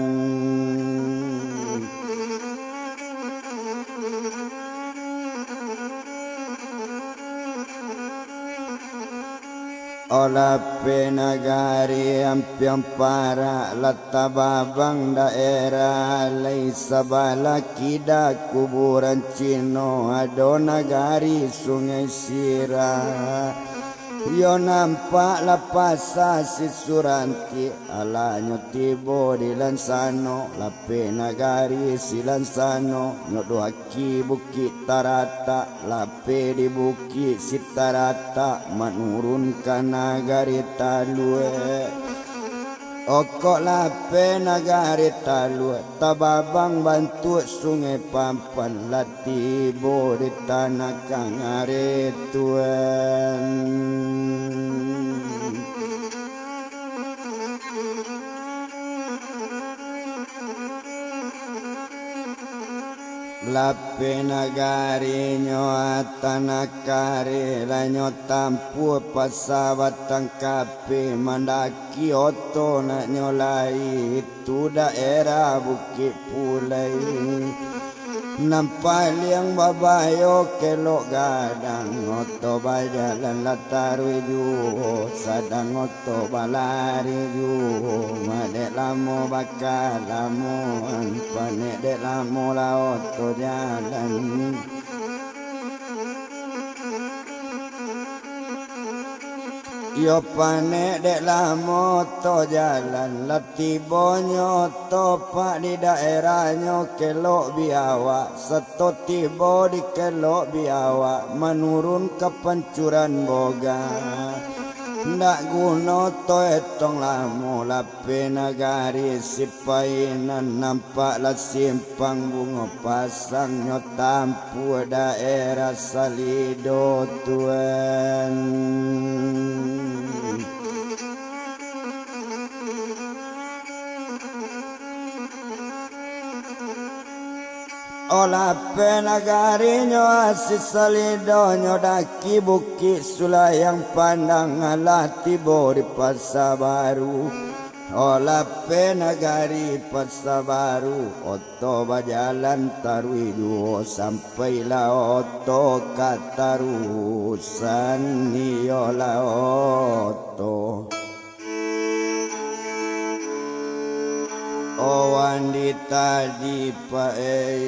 Oh, lapeh nagari Ampiang Parak, lah tababang daerah, lai sabalah kida kuburan Cino, ado nagari Sungai Sirah. Iyo nampak lah Pasa Sisurantiak, alah nyo tibo di Lansano, lapeh nagari Silansano, nyo duo kaki Bukik Taratak, lapeh di Bukik Sitaratak, manurun ka Nagari Talua. Okok lapeh Nagari Talua, tababang bantuak Sungai Pampan, lah tibo di Tanah Kangare, Tuan. Lapeh nagarinyo Tanah Kangare, lah nyo tampuah Pasa Batang Kapeh, mandaki oto nak nyo lai, tu daerah Bukik Pulai. Nan paliang babayo kelok gadang, oto bajalan lah taruih juo, sadang oto balari juo, madek lamo bakalamoan, panek dek lamo lah oto jalan. Iyo panek dek lamo oto jalan, lah tibonyo oto pak di daerahnyo kelok biawak, sato tibo di kelok biawak, manurun ka pancuran boga. Ndak guno oto etong lamo, lah Pe nagari Sipainan, nampak lah simpang bungo pasangnyo, tampuah daerah Salido, Tuan. Olah Pe nagarinyo, asih Salidonyo daki Bukik Sulayang Pandang, alah tibo di Pasa Baru. Olah Pe nagari Pasa Baru, oto bajalan taruih juo, sampailah oto ka tarusan, iyolah oto. Owan di tadi, Pak, eh.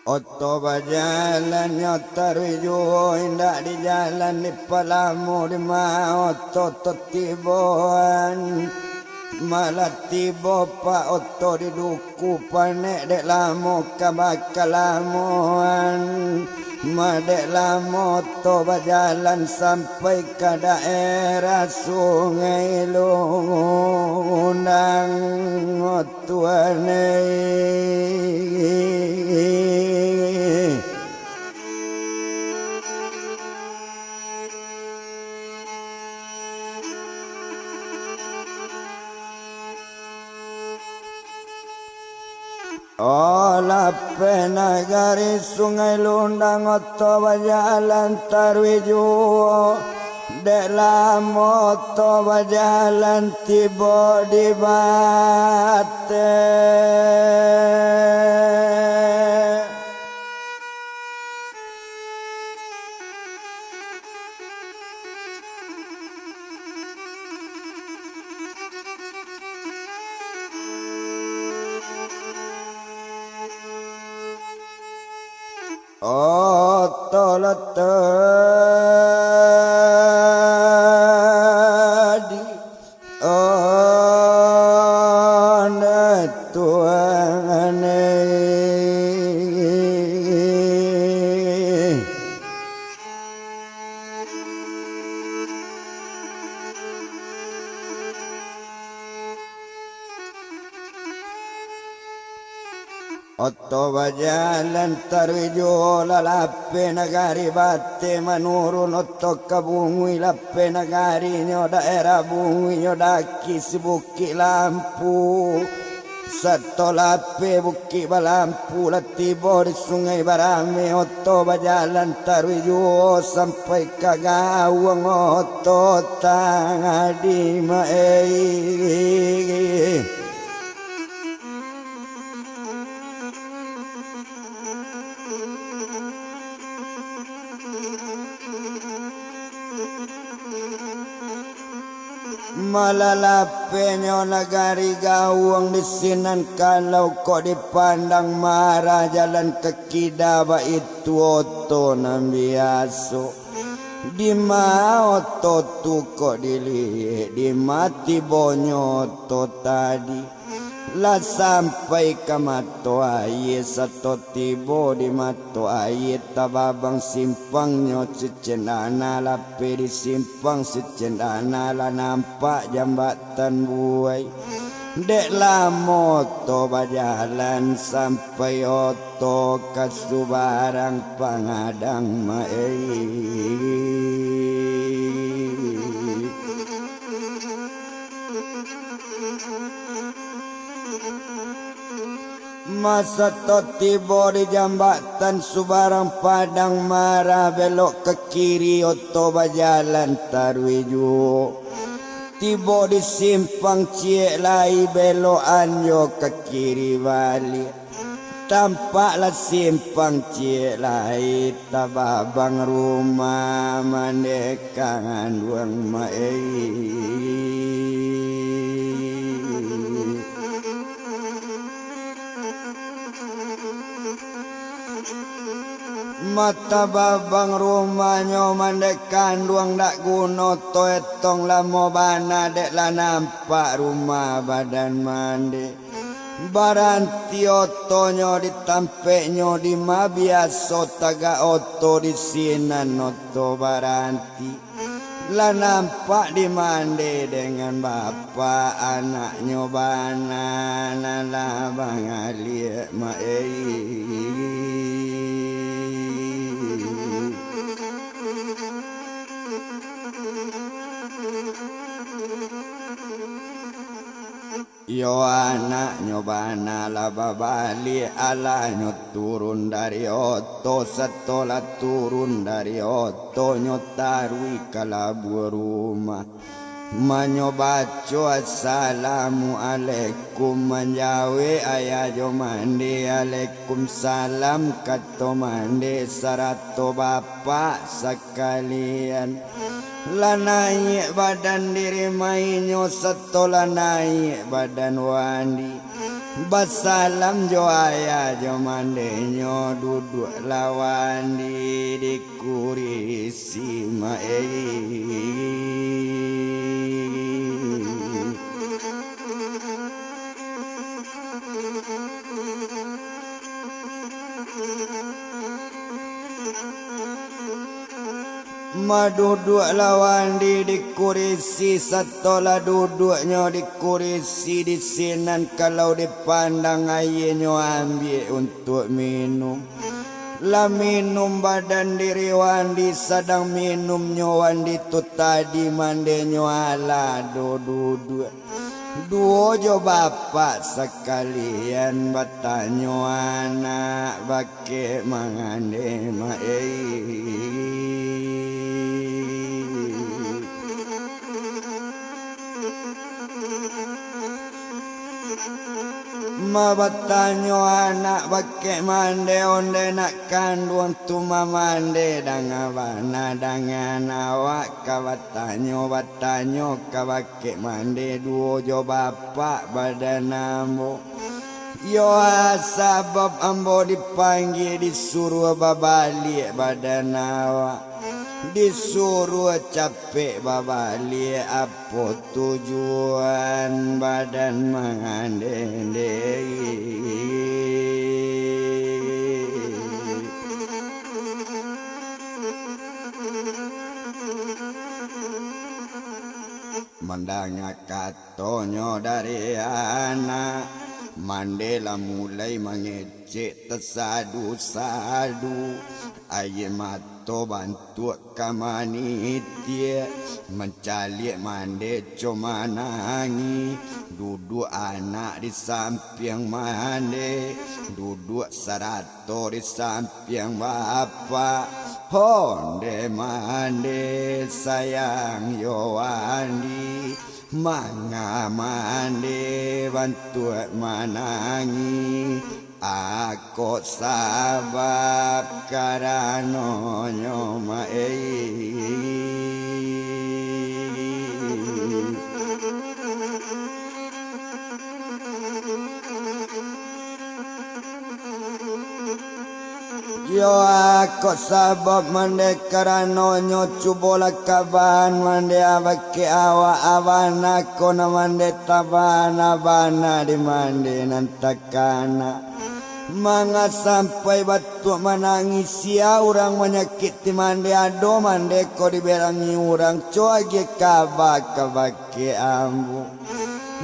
Oto bajalan nyo taruih juo, indak di jalan di palamo, di ma oto totiboan. Malah tibo pak oto di duku, panek dek lamo ka bakalamoan. Madek lamo oto bajalan sampai ka daerah Sungai Lundang, Tuan, eh. Olah Pe nagari Sungai Lundang, oto bajalan taruih juo, dek lamo oto bajalan tibo di Batek. Oto lah tadi. Onde Tuhan, eh. Oto bajalan taruih juo, lah Pe nagari Batek manurun oto ka Bunguih, lah Pe nagarinyo daerah Bunguih nyo daki si Bukik Lampu. Sato lah Pe Bukik Balampu, lah tibo di Sungai Barame, oto bajalan taruih juo sampai ka Gawang, oto tadi ma, eh. Malah lah Pe nyo nagari Gawang di sinan, kalau kok dipandang maarah jalan ka kida, baitu oto nan biaso. Di ma oto tu kok diliek, di ma tibonyo oto tadi. Lah sampai ka mato aia, sato tibo di mato aia, tababang simpangnyo Cicendana, lah Pe di simpang Cicendana, lah nampak jambatan buai. Dek lamo oto bajalan sampai oto ka subarang pangadang ma, eh. Masato tibo di jambatan subarang Padang Marah, belok ka kiri oto bajalan taruih juo. Tibo di simpang ciek lai, belokan jo ka kiri baliak. Tampaklah simpang ciek lai, tababang rumah mandeh kanduang mak ei. Matababang rumahnyo mandeh kanduang, dak guno to etong lamo bana, dek lah nampak rumah badan mandeh. Baranti otonyo di tampeknyo, di ma biaso tagak oto di sinan oto baranti. Lah nampak di mandeh dengan bapak, anaknyo bana nan lah bangaliak mak ei. Iyo, anaknyo bana lah babaliak, alah nyo turun dari oto, sato lah turun dari oto nyo taruih ka labuah rumah. Manyo baco assalamualaikum, manjawek ayah jo mandeh, alaikumsalam kato mandeh sarato bapak sakalian. Lah naiak badan diri mainyo, sato lah naiak badan wandi. Basalam jo ayah jo mandehnyo, duduaklah wandi di kurisi mak ei. Maduduaklah wandi di kurisi, sato lah duduaknyo di kurisi, di sinan kalau dipandang, aianyo ambiak untuak minum. Lah minum badan diri wandi, sadang minumnyo wandi tu tadi mandehnyo alah do duduak. Duo jo bapak sakalian batanyo anak bakeh mangandeh mak ei. Ma batanyo anak bakeh mandeh, ondeh nak kanduang tu mamandeh danga bana dangan awak ka batanyo, batanyo ka bakeh mandeh duo jo bapak badan ambo. Yo a sabab ambo dipanggia disuruah babaliak badan awak, disuruah capek babaliak, apo tujuan badan mangandeh-ndeh. Mandanga katonyo dari anak, mandeh lah mulai mangecek tasadu-sadu, aia mato bantuak ka manitiak, mancaliak mandeh co manangih, duduak anak di sampiang mandeh, duduak sarato di sampiang bapak, ondeh mandeh sayang yo wandi, manga mandeh bantuak manangih. Ako sabab karanonyo ma-, ei. Yo, ako sabab mandeh karanonyo, cubolah kaban mandeh abakeh awak, abana ko nan mandeh tabana-bana di mandeh nan takana. Manga sampai batuak manangih, sia urang manyakik ti mandeh, ado mandeh ko diberangi urang, co agiah kaba kabake ambo.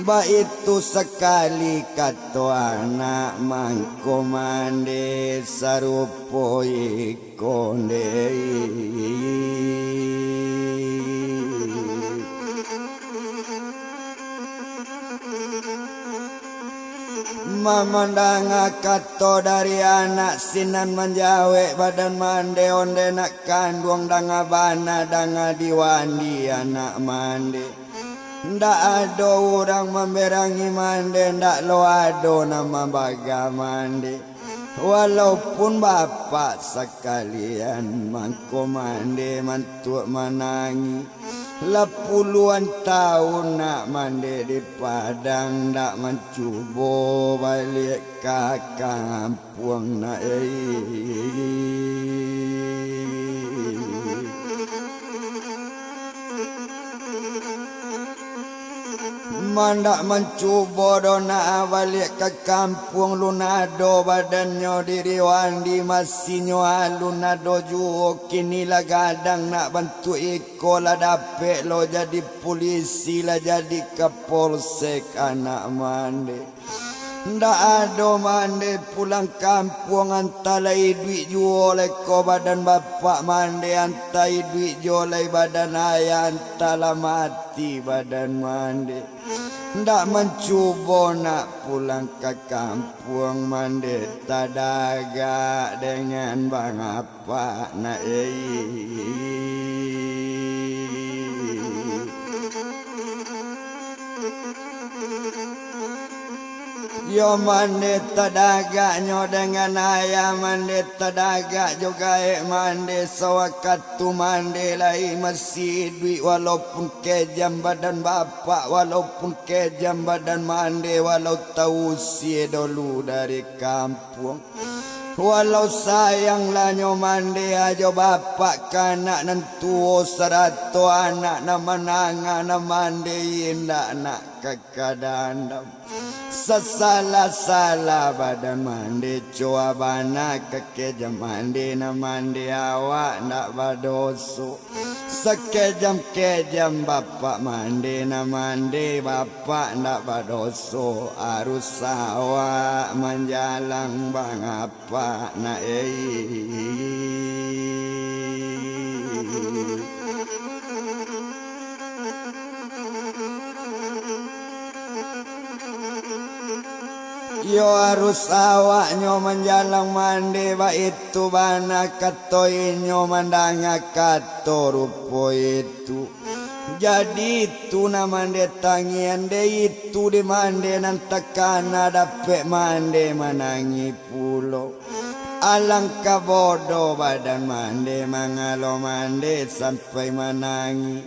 Baitu sakali kato anak, mangko mandeh sarupo iko ndeh. Mamandanga kato dari anak sinan manjawek badan mande, onde nak kanduang danga bana danga diwandi anak mande. Ndak ado urang mamberangi mande, ndak lo ado nan mambaga mande. Walaupun bapak sakalian mangko mande mantuak manangi. Lah puluahan taun nak mande di Padang, ndak mancubo baliak ka kampuang nak, ei. Mandak mancubo doh nak baliak ka kampuang, lun ado badannyo diri wandi, masinyo alun ado juo, kini lah gadang nak bantuak iko, lah dapek lo jadi pulisi, lah jadi kapolsek anak mande. Ndak ado mande pulang kampuang, antah lah iduik juo lai ko badan bapak mande, antah iduik juo lai badan ayah, antah lah mati badan mande. Ndak mancubo nak pulang ka kampuang mande, tadagak dengan bangap. Pak nak, ei. Yo mande tadagaknyo dengan ayah mande, tadagak jo gaek mande, sawakatu mande lai masih iduik, walaupun kejam badan bapak, walaupun kejam badan mande, walau tausia dolu dari kampuang. Walau sayang lah nyo mande ajo bapak ka anak nan tuo, sarato anak nan manangah nan mande indak nak ka kadandam. Sasalah-salah badan mande, cowa bana ka kejam mande, nan mande awak ndak badoso. Sakejam-kejam bapak mande, nan mande bapak ndak badoso, arus awak manjalang bangap. Pak nak, ei. Yo arus awaknyo manjalang mande, baitu bana kato inyo mandanga kato rupo itu. Jadi itu nan mande tangian, dek itu di mande nan takana dapek mande manangih pulo. Alangkah bodoh badan mande, mangalo mande sampai manangih.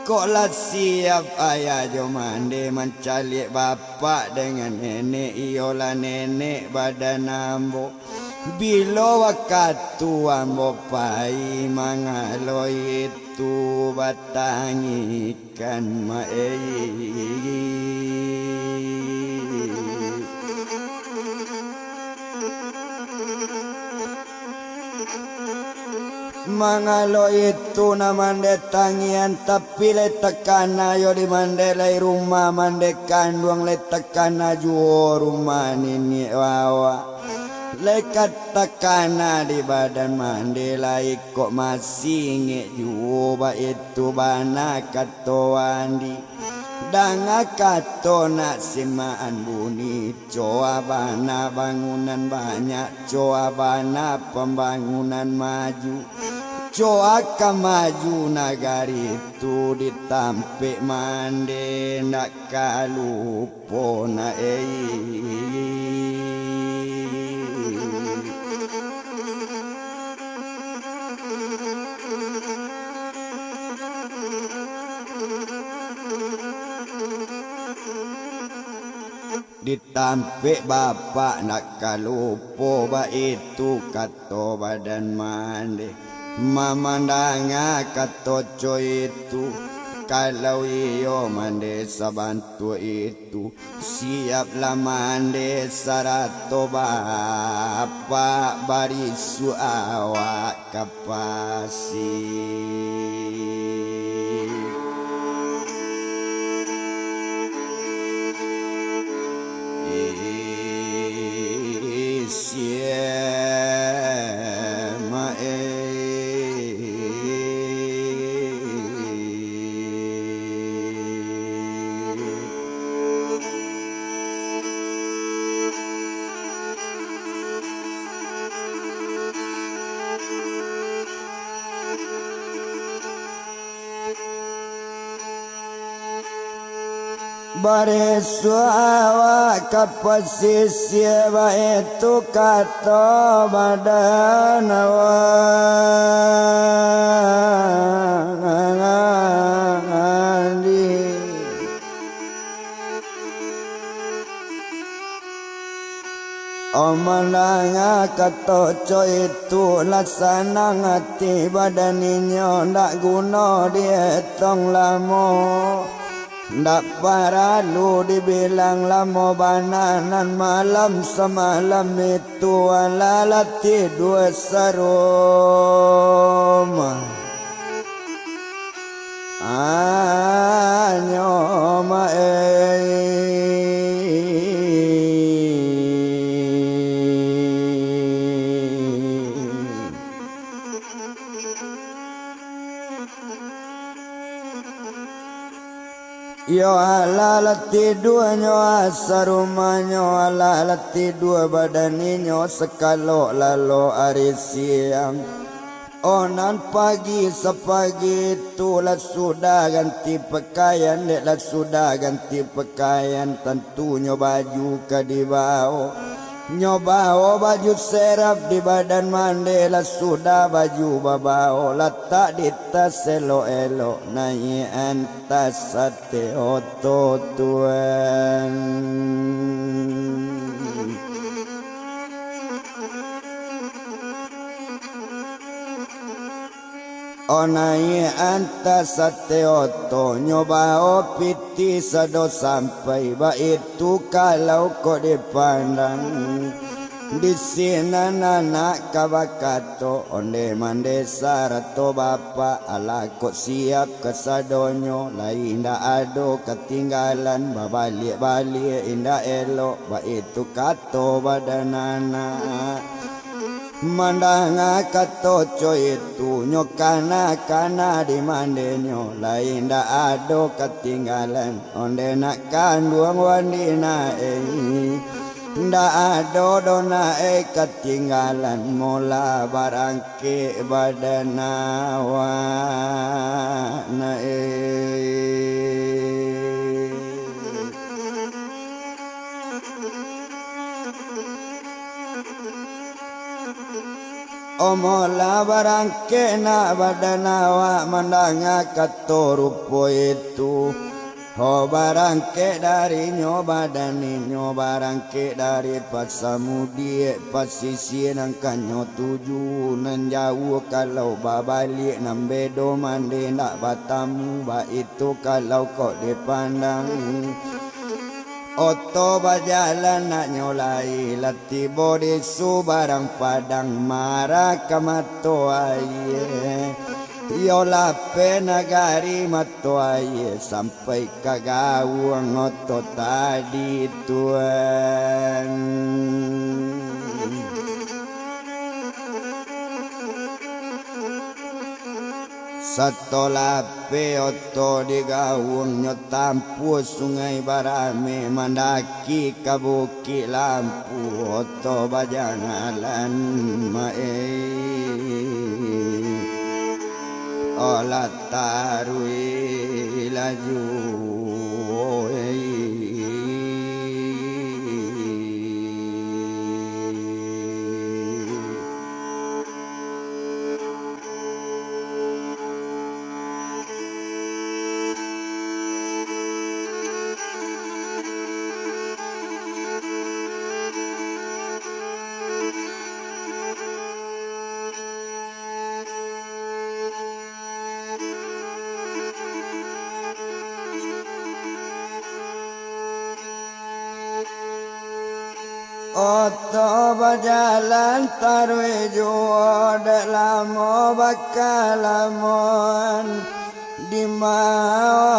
Kok lah siap ayah jo mande mancaliak bapak dengan nenek, iyolah nenek badan ambo. Bilo wakatu ambo pai, mangalo itu batangikan, mak ei. Mangalo itu nan mande tangian, tapi lai takana yo di mande lai rumah mande kanduang, lai takana juo rumah niniak wawa. Lai ka takana di badan mande lai, kok masih ingek juo, baitu bana kato wandi. Danga kato nak simaan bunyi, cowa bana bangunan banyak, cowa bana pambangunan maju, cowa ka maju nagari tu di tampek mande, ndak ka lupo nak ei. Di tampek bapak ndak ka lupo, baitu kato badan mande. Mamandanga kato co itu, kalau iyo mande sabantuak itu, siaplah mande sarato bapak barisuak awak ka pasi. Ih, sia, mak ei. Barisuak awak ka pasisia, baitu kato badan awak. Oh, mandanga kato co itu, lah sanang ati badan inyo, ndak guno dietong lamo. Ndak paralu dibilang lamo bana, nan malam samalam itu alah lah tidua sarumah. Anyo maeh. Iyo alah lah tidua nyo asa rumahnyo, alah lah tidua badan inyo sakalok lalok ari siang. Oh, nan pagi sapagi tu lah sudah ganti pakaian, dek lah sudah ganti pakaian, tantunyo baju ka dibao. Nyo bao baju serap di badan mande, lah sudah baju babao, latak di tas elok-elok, naiak antas sate oto tuan. Oh, naiak antas sate oto, nyo bao pitih sado sampai, baitu kalau kok dipandang. Di sinan anak ka bakato, onde mande sarato bapak, alah kok siap kasadonyo, lai indak ado katinggalan, babaliak-baliak indak elok, baitu kato badan anak. Mandanga kato co itu, nyo kana-kana di mandenyo, lai indak ado katinggalan, onde nak kanduang wan di nak eh. Indak ado doh nak eh katinggalan, molah barangkek badan awak nak eh. Omolah barangkek nak badan awak mandanga kato rupo itu. Ho barangkek dari nyo badan inyo, barangkek dari Pasamudiak, pasisia nan ka nyo tuju, nan jauah kalau babaliak, nan bedo mande ndak batamu, baitu kalau kok dipandang. Oto bajalan nak nyo lai, lah tibo di subarang padang, marah ka mato aia. Iyo lapeh nagari mato aia, sampai ka gauang oto tadi tuan. Sato lapeh oto di gauang, nyo tampuah Sungai Barame, mandaki ka Bukik Lampu, oto bajalan maeh. Olah taruih laju. Oto bajalan taruih juo, dek lamo bakalamoan. Dima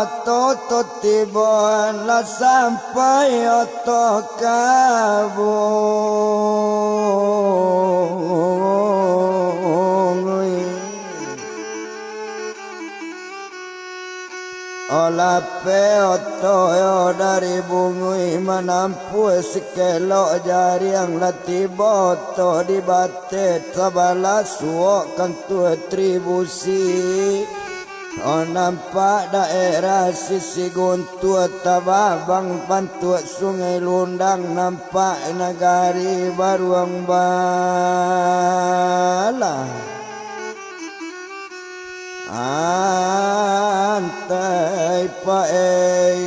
oto tu tiboan, lah sampai oto ka Bungui. Olah pe oto yo dari Bungui, manampuah sikelok jariang, lah tibo oto di bateh sabalah suok kantua tribusi. Oh, nampak daerah Sisi Guntua, tababang pantuak Sungai Lundang, nampak nagari Baruang Balah. Antai paei.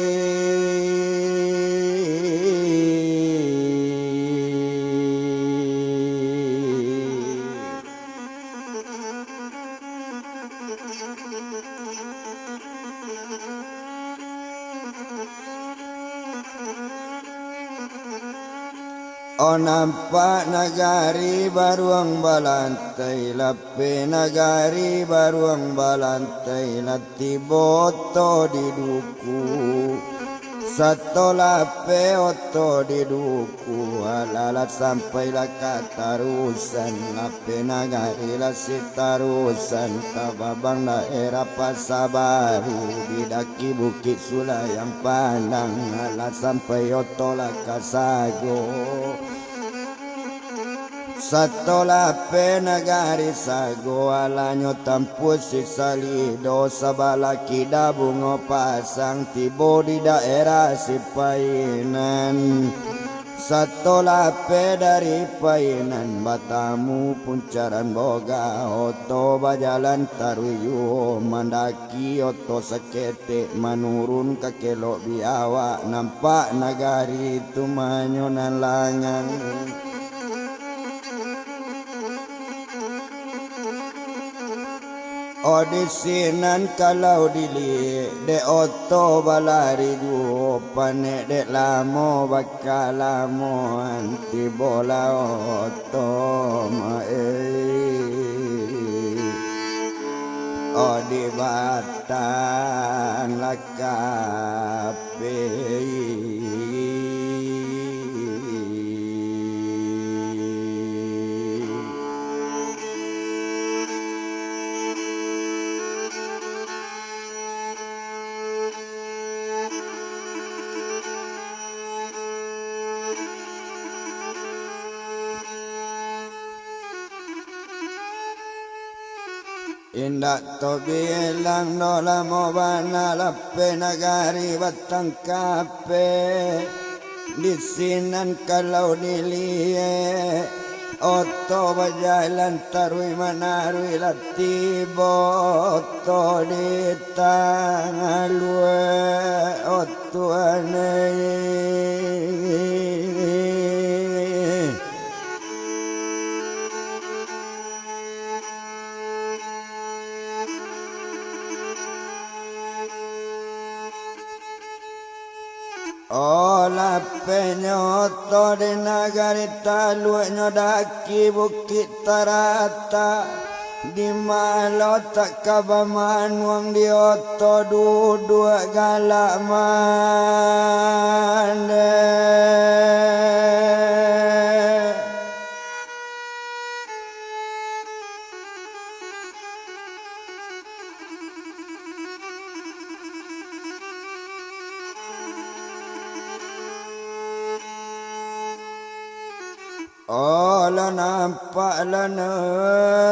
Oh, nampak nagari Baruang Balantai, lapeh nagari Baruang Balantai, lah tibo oto di Duku. Sato lapeh oto di Duku, alah lah sampai lah ka Tarusan, lapeh nagari lah Sitarusan, tababang daerah Pasa Baru, di daki Bukik Sulayang Pandang, alah sampai oto lah ka Sago. Sato lapeh nagari Sago, alahnyo tampuah Sisalido, sabalah kida Bungo Pasang, tibo di daerah Sipainan. Sato lapeh dari Painan, batamu Puncaran Boga, oto bajalan taruih juo mandaki. Ki oto saketek manurun ka Kelok Biawak, nampak nagari tu manyo nan langang. Oh, di sinan kalau diliek, dek oto balari juo, panek dek lamo bakalamoan, tibolah oto maeh. Oh, di batang lakapeh. Indak tabilang doh, lamo bana lapeh nagari Batang Kapeh. Di sinan kalau diliek, oto bajalan taruih manaruih, lah tibo oto di Tangaluak, oto aneh. Oh, lapehnyo oto di nagari, taluaknyo daki Bukik Taratak, di ma lo tak ka bamanuang, di oto duduak galak mandeh. Oh, lah nampak, lah nampak.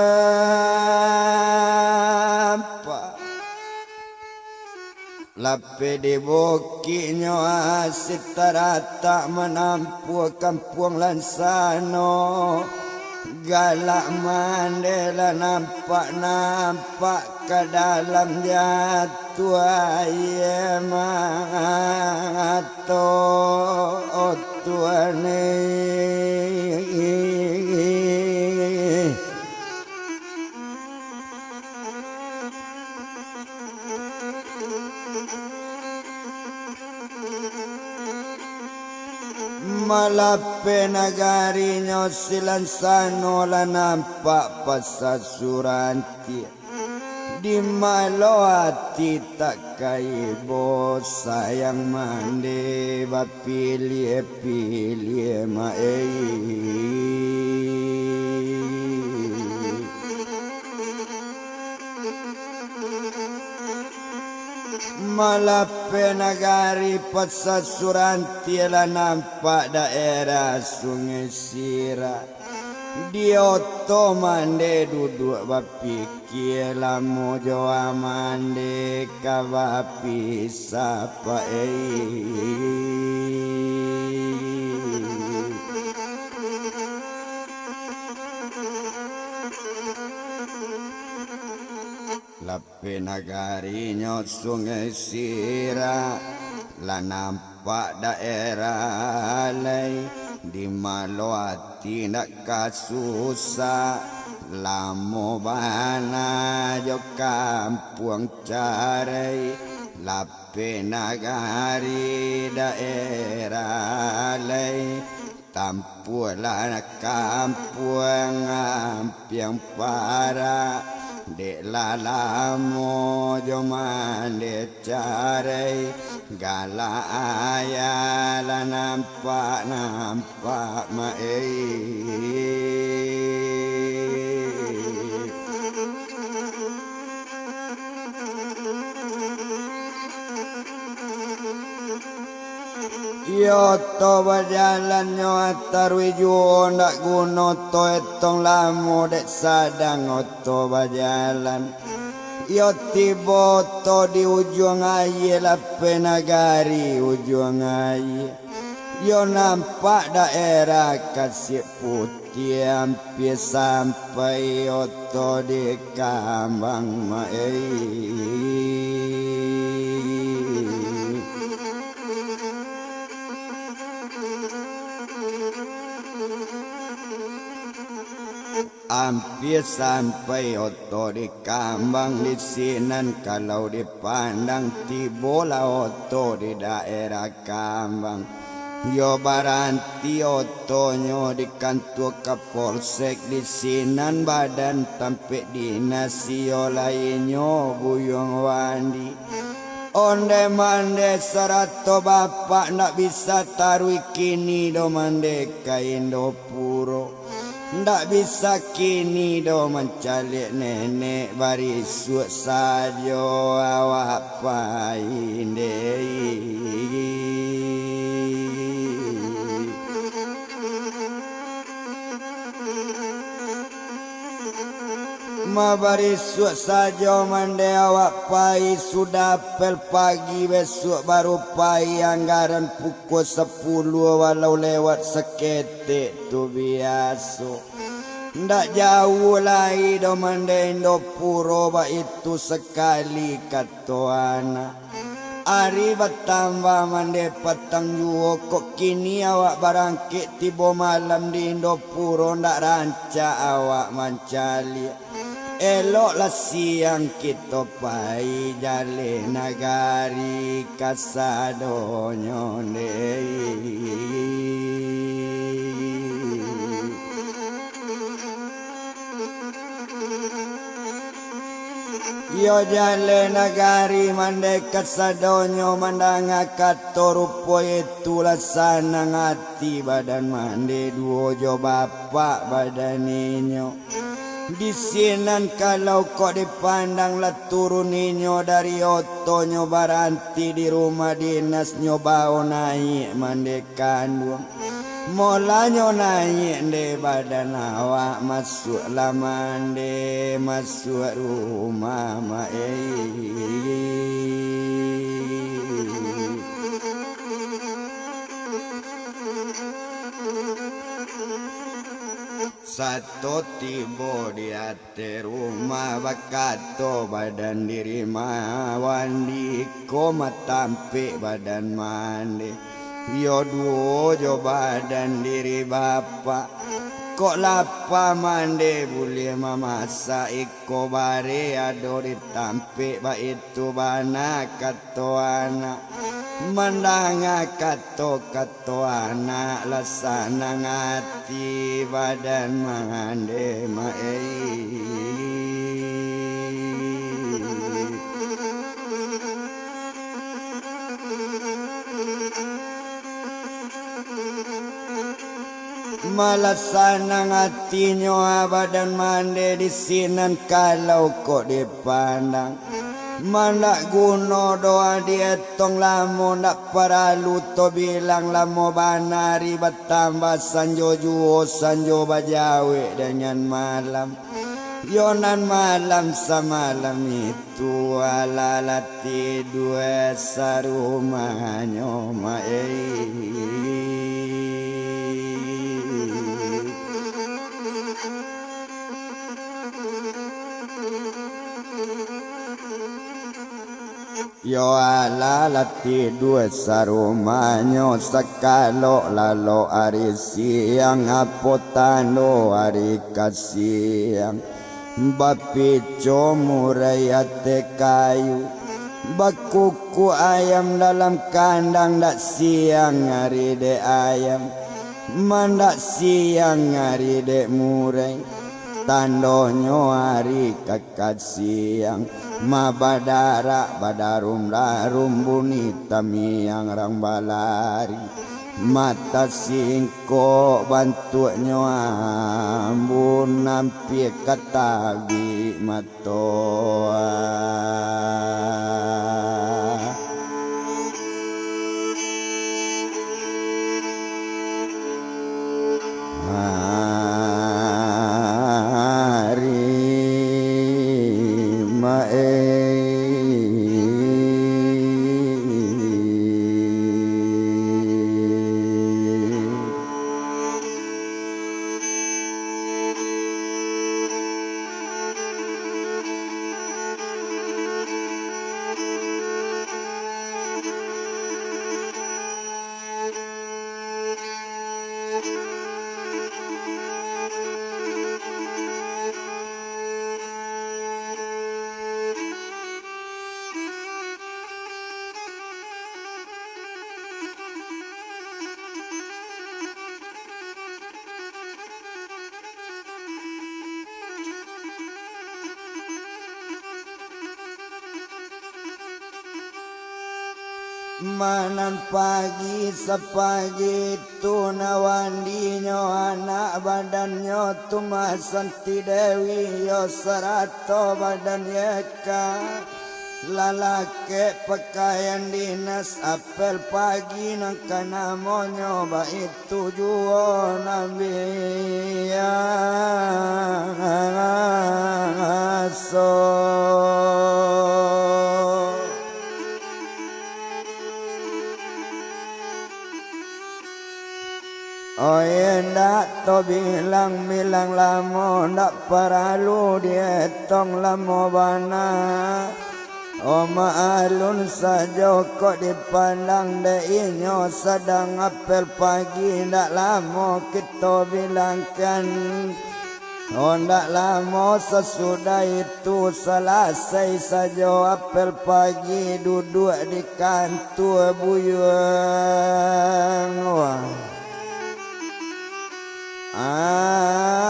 Lapeh di bukiknyo Asit Taratak manampuah Kampuang Lansano. Galak mandeh lah nampak-nampak ka dalam jatuah aia mato, oh Tuhan eh. Malapeh nagarinyo si Lansano lah nampak Pasa Surantiah. Di ma lo ati tak ka ibo, sayang mandeh bapiliah-piliah maeh. Malapeh nagari Pasa Surantiah lah nampak daerah Sungai Sirak. Di oto mande duduak bapikia, lamo jo mande ka bapisah, Pak ei. Lapeh nagarinyo Sungai Sira, lah nampak daerah lai, di malo ati ndak ka susah, lamo bana jo kampuang carai, lapeh nagari daerah lai. Tampualah kampuang ampiang parak, dek lah lamo jo mande carai, galak ayah lah nampak-nampak, Mak ei. Iyo oto bajalan nyo taruih juo, ndak guno oto etong lamo dek sadang oto bajalan. Iyo tibo oto di ujuang aia, lapeh nagari ujuang aia. Iyo nampak daerah Kasiak Putiah, ampia sampai oto di kambang, Mak ei. Ampia sampai oto di kambang, di sinan kalau dipandang, tibolah oto di daerah kambang. Yo baranti otonyo di kantua Kapolsek, di sinan badan tampek dinas, iyo lai nyo Buyuang Wandi. Onde mande sarato bapak ndak bisa taruih kini doh mande ka Indopuro. Ndak bisa kini doh mancaliak nenek, barisuak sajo awak pai ndeh. Ma barisuak sajo mande awak pai, sudah apel pagi bisuak baru pai, anggaran pukua sapuluah walau lewat saketek tu biaso. Ndak jauah lai doh mande Indopuro, baitu sakali kato anak. Ari batambah mande patang juo, kok kini awak barangkek tibo malam di Indopuro, ndak rancak awak mancaliak. Eloklah siang kito pai jaleh nagari kasadonyo ndeh. Iyo jaleh nagari mande kasadonyo, mandanga kato rupo itu lah sanang ati badan mande duo jo bapak badan inyo. Di sinan kalau kok dipandang lah turun inyo dari otonyo, baranti di rumah dinasnyo, bao naiak mande kanduang. Molanyo naiak ndeh badan awak, masuaklah mande masuak rumah, Mak ei. Sato tibo di ateh rumah, bakato badan diri ma-, Wandi, ko matampek badan mande. Iyo duo jo badan diri bapak. Kok lapa mande buliah mamasak, iko bareh ado di tampek, baitu bana kato anak. Mandanga kato-kato anak, lah sanang ati badan mande, Mak ei. Malah sanang atinyo, ah, badan mande di sinan kalau kok dipandang. Mandak guno doa dietong lamo, ndak paralu to bilang lamo bana ari batambah sanjo juo sanjo bajawek dengan malam. Yo nan malam samalam itu alah lah tidua sarumahnyo, Mak, eh. Yo alah lah tidua sarumahnyo, sakalok lalok ari siang, apo tando ari ka siang. Bapico murai ateh kayu, bakukuak ayam dalam kandang, dak siang ari dek ayam, mandak siang ari dek murai. Tandonyo ari ka ka siang, ma badarak badarum-darum bunyi tamiang rang balari. Mata singkok bantuaknyo ambun ampia ka tabik mato. Ari, Mak, eh. Manan pagi sapagi tu, nawandinyo anak badannyo tu, Mak Santi Dewi, yo sarato badan yeka. Lalakek pakaian dinas, apel pagi nan ka namonyo, baitu juo nan biaso. Oye, ndak to bilang-bilang lamo, ndak paralu dietong lamo bana. O, maalun sajo kok dipandang dek inyo, sadang apel pagi ndak lamo kito bilangkan. Ondak lamo sasudah itu, salasai sajo apel pagi, duduak di kantua buyuang. Wah.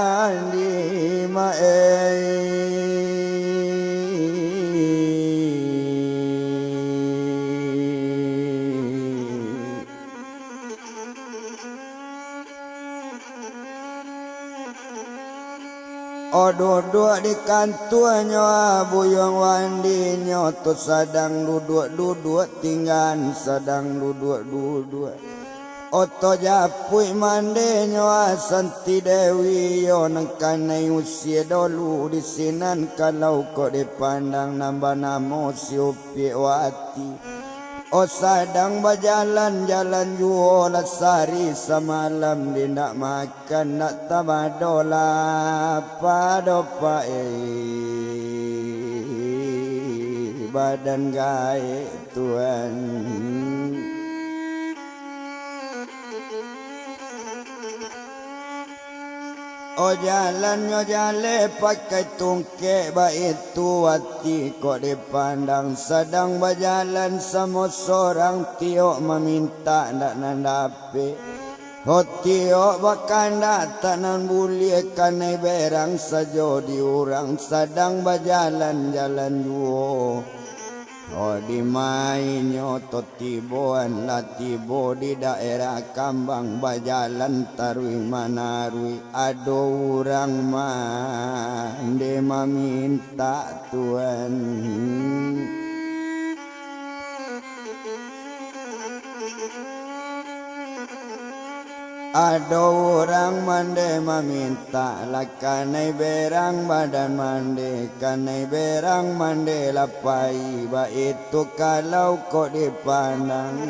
Andi Mae. O, duduak di kantuanyo, a, buyuang wandinyo tu sadang duduak-duduak, tinggaan sadang duduak-duduak. Oto japuik mandenyo, a, Santi Dewi, iyo nan kanai usie dolu di sinan, kalau kok dipandang nan banamo si Upiak Wati. O, sadang bajalan-jalan juo lah sahari samalam, di ndak makan, ndak tabado lapa doh, Pak, eh, badan gaek tuan. O, jalannyo jaleh pakai tungkek, baitu ati kok dipandang, sadang bajalan samo sorang, tiok mamintak ndak nan dapek. O, tiok bakandak tak nan buliah, kanai berang sajo di urang, sadang bajalan-jalan juo. O, di mainyo to tiboan lah tibo di daerah Kambang, bajalan taruih manaruih, ado urang mande mamintak tuan. Ado urang mande mamintak, lah kanai berang badan mande, kanai berang mande lah pai, baitu kalau kok dipandang.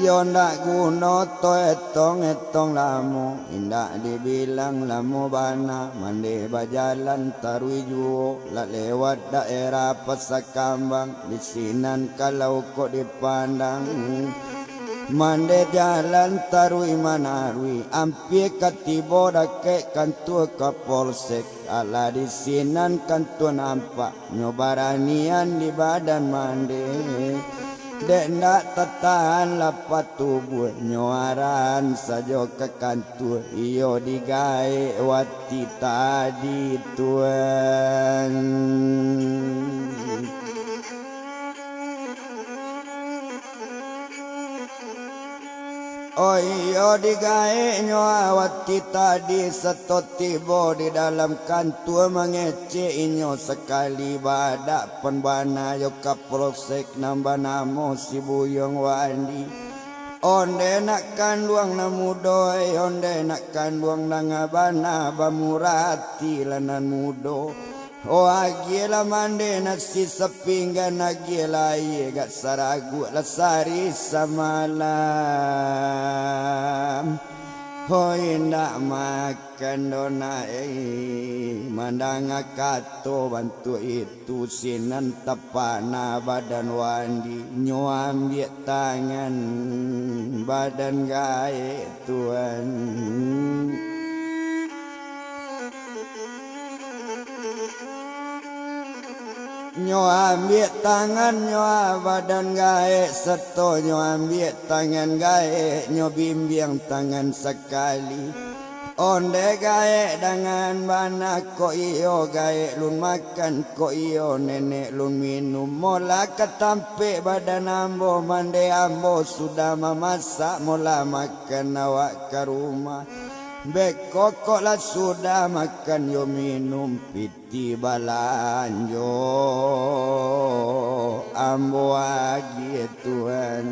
Iyo ndak guno to etong-etong lamo, indak dibilang lamo bana, mande bajalan taruih juo, lah lewat daerah Pasa Kambang, di sinan kalau kok dipandang. Mande jalan taruih manaruih, ampia ka tibo dakek kantua Kapolsek, alah di sinan kantua nampak. Nyo baranian di badan mande, dek ndak tatahan lapah tubuah, nyo arahan sajo ka kantua, iyo digaek wati tadi tuan. Oh iyo, digaeknyo awati tadi sato tibo di dalam kantua, mangecek inyo sakali badak pun bana jo Kapolsek nan banamo si Buyuang Wandi. Onde nak kanduang nan mudo, eh, onde nak kanduang nan bana bamurah ati lah nan mudo. Oh, agiahlah mande nasi sapinggan, agiahlah aia gak saraguak lah sari samalam. Oh, indak makan doh nak, eh, mandanga kato bantuak itu, sinan tapana badan Wandi, nyo ambiak tangan badan gaek tuan. Nyo ambiak tangan nyo, ah, badan gaek, sato nyo ambiak tangan gaek, nyo bimbiang tangan sakali. Onde gaek dangan bana, kok iyo gaek lun makan, kok iyo nenek lun minum. Molah ka tampek badan ambo, mande ambo sudah mamasak, molah makan awak ka rumah. Beko kok lah sudah makan yo minum, piti balanjo ambo agiah tuan.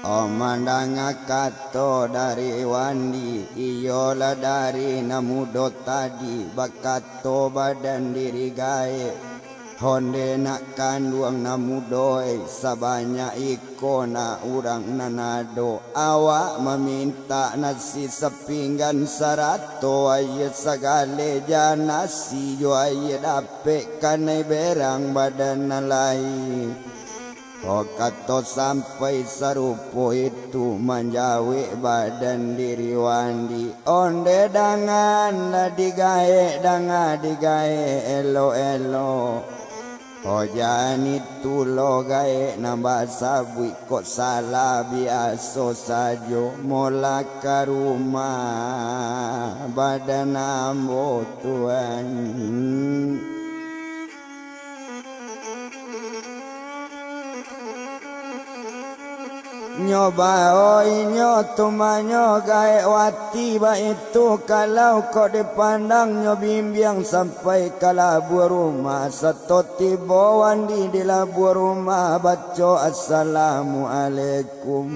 Oh, mandanga kato dari Wandi, iyolah dari nan mudo tadi, bakato badan diri gaek. Onde nak kanduang nan mudo, eh, sabanyak iko nak urang nan ado. Awak mamintak nasi sapinggan sarato aia sagaleh, jan nasi jo aia dapek kanai berang badan nan lain. Oh, kato sampai sarupo itu manjawek badan diri Wandi. Onde dangan lah digaek, danga digaek elok-elok. Oh, jan itu lo gaek nan basabuik, kok salah biaso sajo, molah ka rumah badan ambo tuan. Nyo bao inyo tumanyo gaek wati baitu, kalau kok dipandang nyo bimbiang sampai ka labuah rumah. Sato tibo Wandi di labuah rumah, baco assalamualaikum.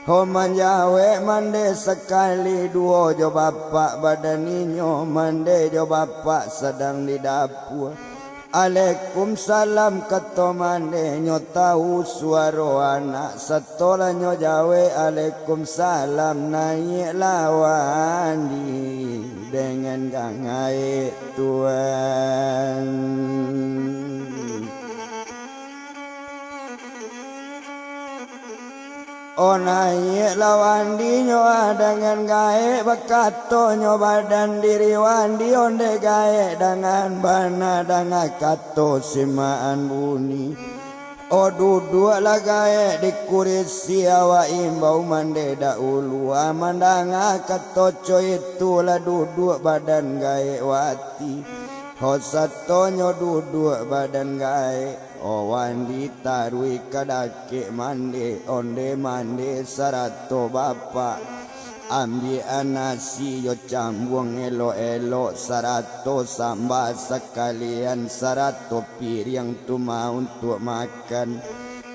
Ho manjawek mande sakali duo jo bapak badan inyo, mande jo bapak sadang di dapua. Alaikumsalam, kato mande nyo tahu suaro anak, sato lah nyo jawek alaikumsalam, naiaklah Wandi dengan gaek tuan. Oh, naiaklah Wandi nyo, ah, dangan gaek, bakatonyo badan diri Wandi, onde gaek dangan bana, danga kato simaan bunyi. Oh, duduaklah gaek di kurisi, awak imbau mande dahulu, ah, mandanga kato co itu, lah duduak badan gaek wati. Oh, satonyo duduak badan gaek. Oh, Wandi taruih ka dakek mande, onde mande sarato bapak. Ambiak nasi jo cambuang elok-elok, sarato samba sakalian, sarato piriang tu ma untuak makan.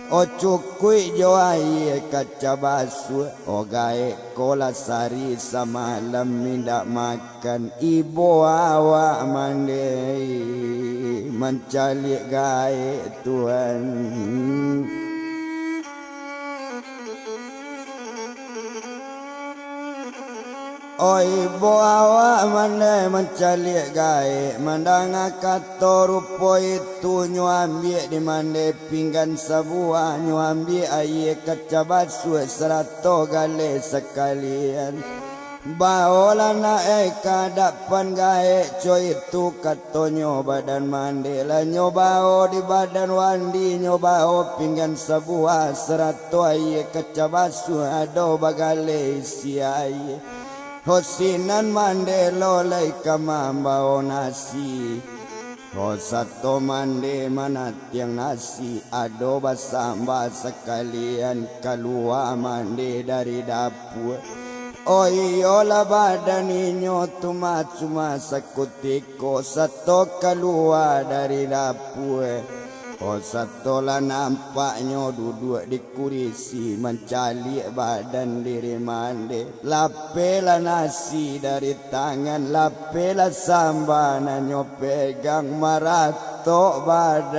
O cukuik jo aia kaca basuah, o gaek ko lah sari samalam indak makan. Ibo awak mande mancaliak gaek, Tuan. Oi, ibo awak mande mancaliak gaek, mandanga kato rupo itu, nyo ambiak di mande pinggan sabuah, nyo ambiak aia kaca basuah sarato galeh sakalian. Baolah nak ai ka adapan gaek co itu, katonyo badan mande. Lah nyo bao di badan wandi, nyo bao pinggan sabuah sarato aia kaca basuah ado bagaleh isi aia. Ho sinan mande lo lai ka mambao nasi. Ho sato mande manatiang nasi, ado basamba sakalian kalua mande dari dapua. Oh iyolah, badan inyo tu mah cuma sakutiko sato kalua dari dapua. Oh sato lah nampaknyo duduak di kurisi mancaliak badan diri mande. Lapehlah nasi dari tangan, lapehlah samba nan nyo pegang, maratok badan.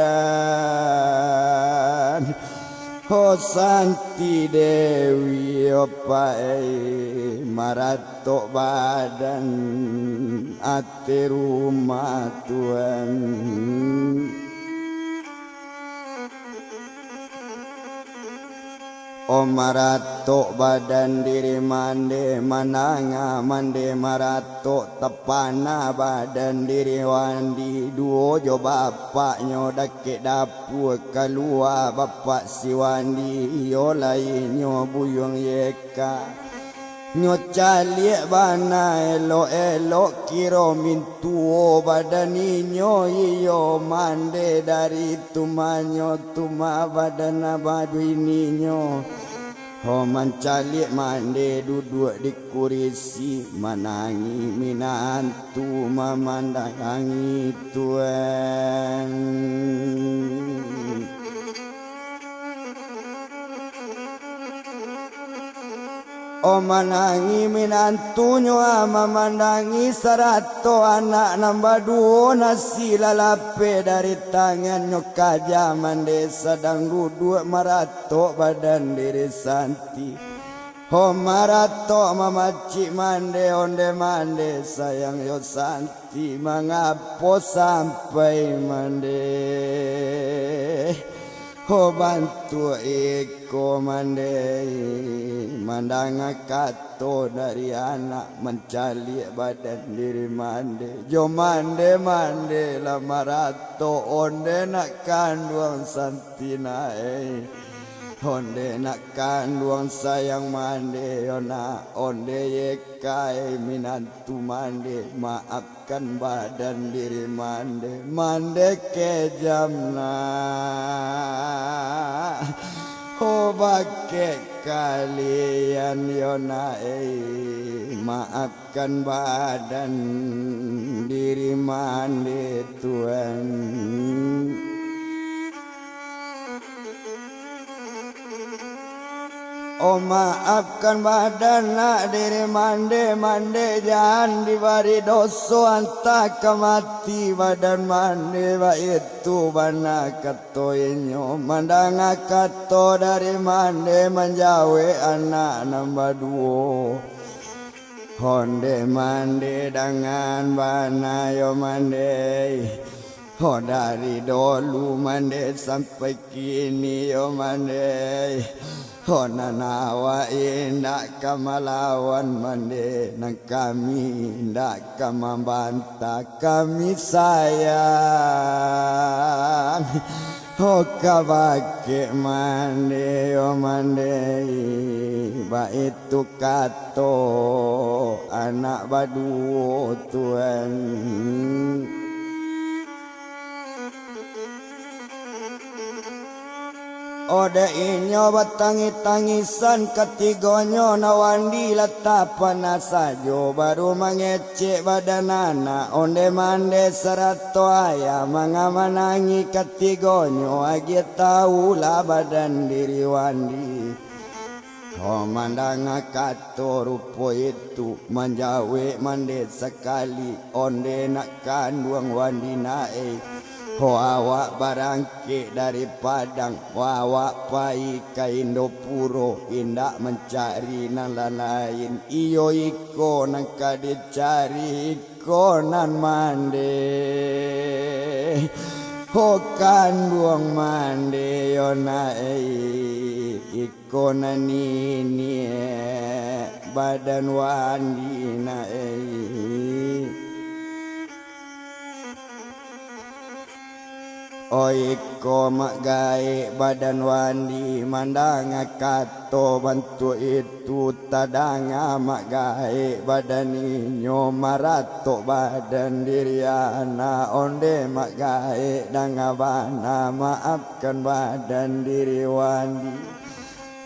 Ho Santi Dewi, o pai, maratok badan, ati rumah Tuan. O maratok badan diri mande, mananga mande maratok, tapana badan diri wandi, duo jo bapaknyo dakek dapua kalua, bapak si wandi, iyo lai nyo buyuang yeka. Nyo caliak bana elok-elok, kiro mintuo badan inyo, iyo mande dari tumahnyo, tumah badan abah bininyo. Ho mancaliak mande duduak di kurisi, manangi minantu mamandangi Tuan. O manangi minantunyo, a mamandangi sarato anak nan baduo, nasi lah lapeh dari tangannyo, kaja mande sadang duduak maratok badan diri Santi. Ho maratok mamacik mande, onde mande sayang yo Santi. Ti mangapo sampai mande? Ho bantuak iko mande, mandanga kato dari anak mancaliak badan diri mande. Jo mande-mande lah maratok, onde nak kanduang Santi nak ai. Onde nak kanduang sayang mande, yo nak, onde ye kai minantu mande, maafkan badan diri mande, mande kejam nak. Ho bakeh kalian yo nak, eh, maafkan badan diri mande Tuan. Oh, maafkan badan nak diri mande, mande jan dibari doso, antah ka mati badan mande, baitu bana kato inyo. Mandanga kato dari mande, manjawek anak nan baduo. Onde mande dangan bana yo mande. Ho dari dolu mande sampai kini yo mande. Ho nan awak indak ka malawan mande, nan kami indak ka mambantah, kami sayang. Ho ka bakeh mande yo mande, baitu kato anak baduo Tuan. Odeh inyo batangih-tangisan katigonyo, nak wandi lah tapana sajo, baru mangecek badan anak onde mande sarato ayah, manga manangih katigonyo, agiah tahulah badan diri wandi. Ho mandanga kato rupo itu, manjawek mande sakali, onde nak kanduang wandi nak ei. Ho awak barangkek dari Padang, ho awak pai ka Indopuro, indak mancari nan lain-lain, iyo iko nan ka dicari, iko nan mande. Ho kanduang mande yo nak ei, iko nan niniak badan wandi nak ei. Oiko mak gaek badan wandi, mandanga kato bantuak itu, tadanga mak gaek badan inyo, maratok badan diri anak, onde mak gaek danga bana, maafkan badan diri wandi.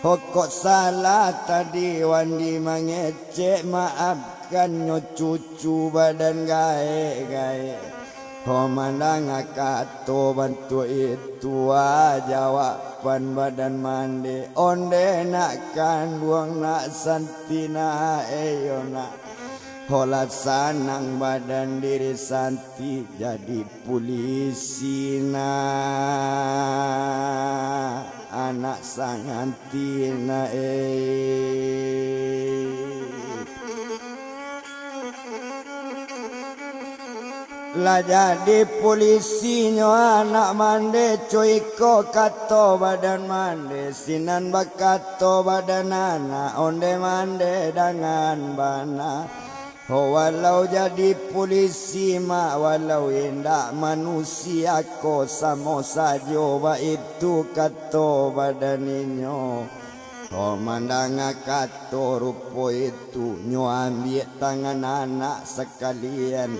Ho kok salah tadi wandi mangecek, maafkan nyo cucu badan gaek-gaek. Ho mandanga kato bantuak itu, a jawaban badan mande, onde nak kanduang nak Santi nak ei yo nak. Ho lah sanang badan diri Santi jadi pulisi nak, anak Santi nak ei. Lah jadi pulisinyo anak mande, co iko kato badan mande, sinan bakato badan anak, onde mande dangan bana. Ho walau jadi pulisi mak, walau indak manusia ko samo sajo, baitu kato badan inyo. Ho mandanga kato rupo itu, nyo ambiak tangan anak sakalian,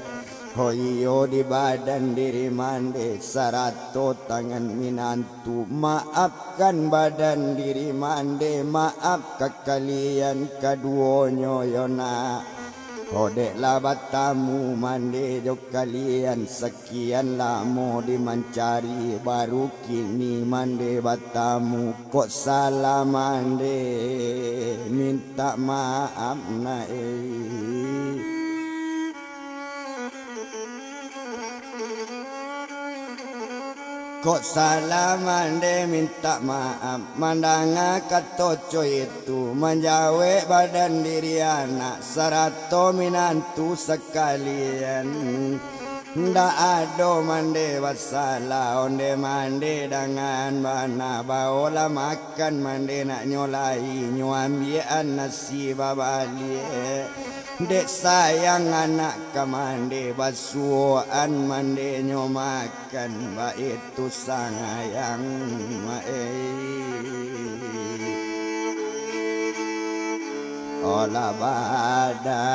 ho iyo di badan diri mande sarato tangan minantu, maafkan badan diri mande, maaf ka kalian kaduonyo yo nak. Ho dek lah batamu mande jo kalian, sakian lamo di mancari, baru kini mande batamu, kok salah mande mintak maaf nak ei. Kok salah mande mintak maaf, mandanga kato co itu, manjawek badan diri anak sarato minantu sakalian. Ndak ado mande basalah, onde mande dangan bana, baolah makan mande nak nyo lai, nyo ambiak an nasi babaliak. Dek sayang anak ka mande, basuoan mande nyo makan, baitu sangayang maei. Olah badan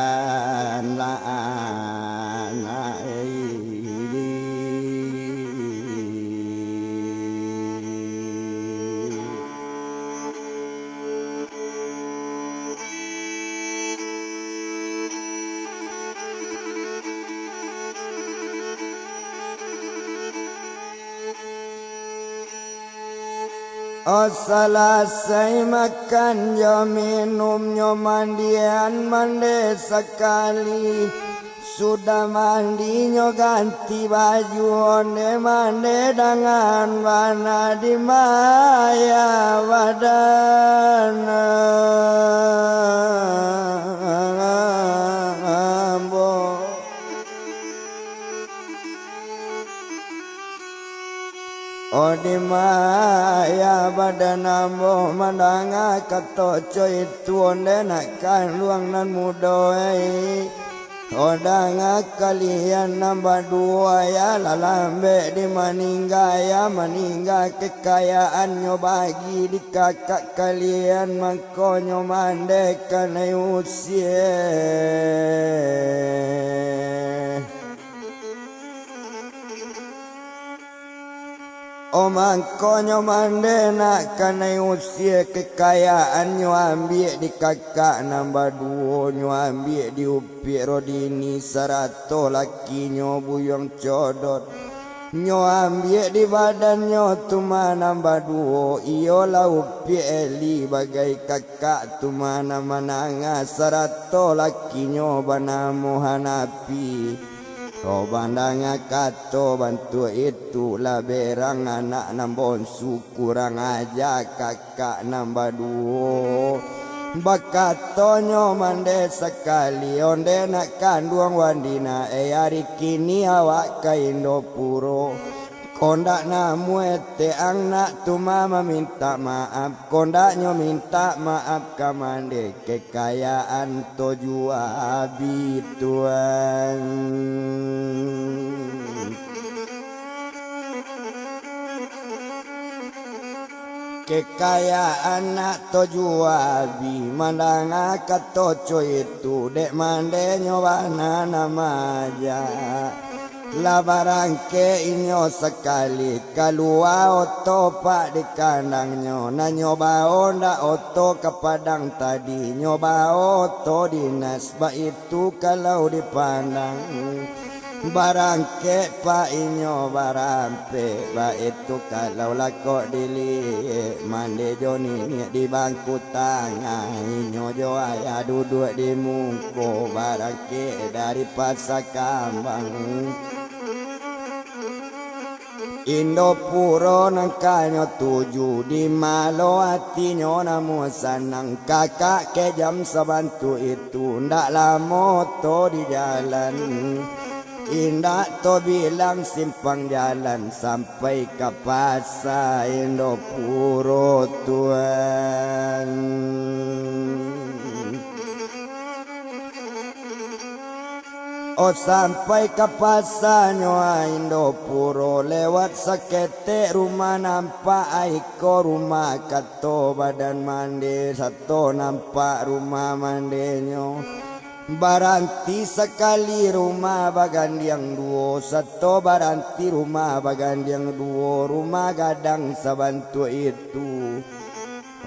lah anak ei. Oh, salasai makan jo minum nyo, mandian mande sakali. Sudah mandi nyo ganti baju, onde mande dangan bana, di ma ya badan ambo. Oh, di ma ya badan ambo, mandanga kato co itu, onde nak kanduang nan mudo ei. Oh, danga kalian nan baduo ya, lah lambek di maningga ya, maningga kekayaannyo bagi di kakak kalian, mangkonyo mande kanai usie. Mangkonyo mande nak kanai usie kekayaannyo ambiak di kakak nan baduo, nyo ambiak di upiak Rodini sarato lakinyo Buyuang Codot. Nyo ambiak di badannyo tu ma nan baduo, iyolah upiak Eli bagai kakak tu ma nan manangah sarato lakinyo banamo Hanapi. Kok mandanga kato bantuak itu, lah berang anak nan bonsu kurang aja kakak nan baduo. Bakatonyo mande sakali, onde nak kanduang Wandina, eh, ari kini awak ka Indopuro. Kondak namuah etek ang nak tu ma mamintak maaf, kondaknyo mintak maaf ka mande kekayaan to juo abih tuan. Kekayaan nak to juo abih, mandanga kato co itu, dek mandenyo bana nan maajak. Lah barangkek inyo sakali, kalua oto pak di kandangnyo, nan nyo bao ndak oto ka Padang tadi, nyo bao oto dinas, baitu kalau dipandang. Barangkek pak inyo barampek, baitu kalau lakok diliek, mande jo niniak di bangku tangah, inyo jo ayah duduak di muko, barangkek dari Pasa Kambang. Indopuro nan kanyo tuju, di ma lo atinyo namuah sanang, kakak kejam sabantuak itu, ndak lamo to di jalan. Indak to bilang simpang jalan sampai ka pasa Indopuro tuan. Oh, sampai ka pasanyo Indopuro, lewat saketek rumah nampak aiko rumah kato badan mande, sato nampak rumah mandenyo. Baranti sakali rumah bagandiang duo, sato baranti rumah bagandiang duo, rumah gadang sabantuak itu.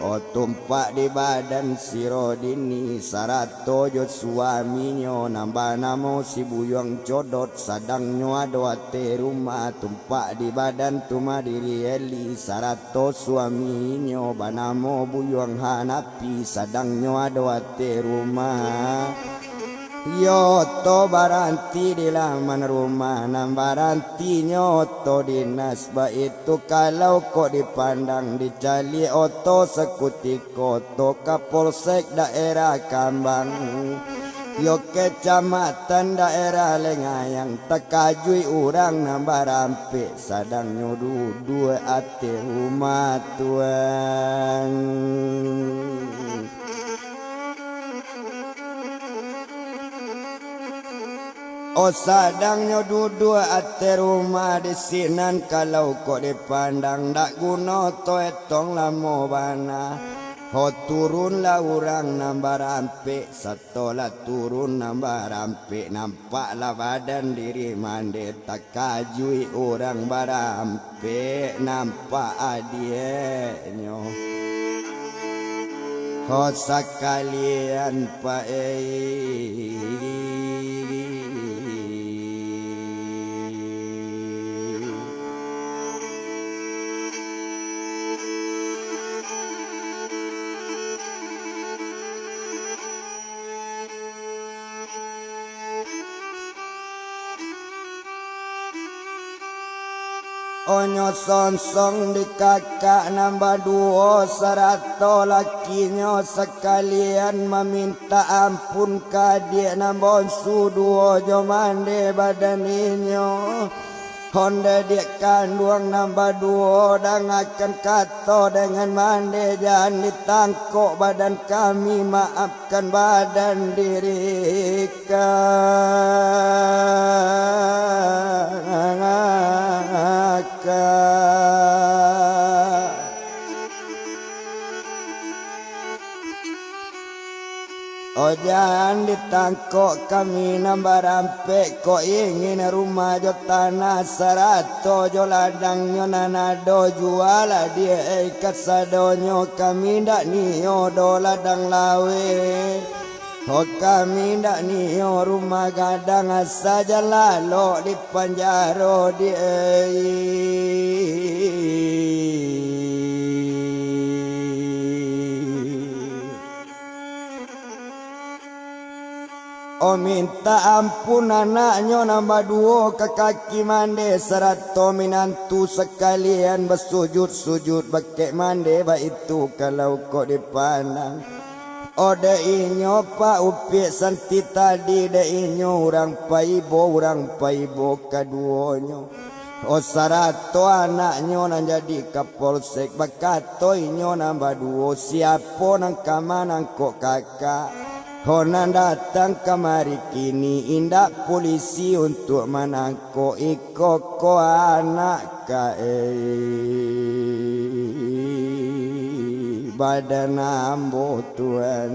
Oh, tumpak di badan si Rodini sarato jo suaminyo nan banamo si Buyuang Codot, sadangnyo ado ateh rumah. Tumpak di badan tu ma diri Eli sarato suaminyo banamo Buyuang Hanapi, sadangnyo ado ateh rumah. Iyo oto baranti di laman rumah, nan barantinyo oto dinas, baitu kalau kok dipandang, dicaliak oto sakutiko, oto Kapolsek daerah Kambang, iyo kecamatan daerah Lengayang, takajuik urang nan barampek, sadangnyo duduak ateh rumah tuan. Oh, sadangnyo duduak ateh rumah di sinan, kalau kok dipandang, ndak guno to etong lamo bana. Ho, turunlah urang nan barampek, satolah turun nan barampek, nampaklah badan diri mande, takajuik urang barampek. Pek nampak adiaknyo. Ho, sakalian paik. Onyo songsong di kakak nan baduo, sarato lakinyo sakalian mamintak ampun ka adiak nan bonsu duo jo mande badan inyo. Onde diak kanduang nan baduo, dangakan kato dengan mande, jan ditangkok badan kami, maafkan badan diri kakak. Ojan ditangkok kami nan barampek, kok ingin rumah jo tanah, sarato jo ladangnyo nan ado, jualah diak ei kasadonyo, kami ndak nio doh ladang laweh. Ho kami ndak nio rumah gadang, asa jan lalok di panjaro diak ei. Oh, mintak ampun anaknyo nan baduo ka kaki mande, sarato minantu sakalian basujud-sujud bakeh mande, baitu kalau kok dipandang. Oh, dek inyo Pak Upiak Santi tadi, dek inyo urang paibo, urang paibo kaduonyo. Oh, sarato anaknyo nan jadi kapolsek, bakato inyo nan baduo, siapo nan ka manangkok kakak? Ho nan datang kamari kini, indak polisi untuak manangkok, iko ko anak ka ei, badan ambo tuan.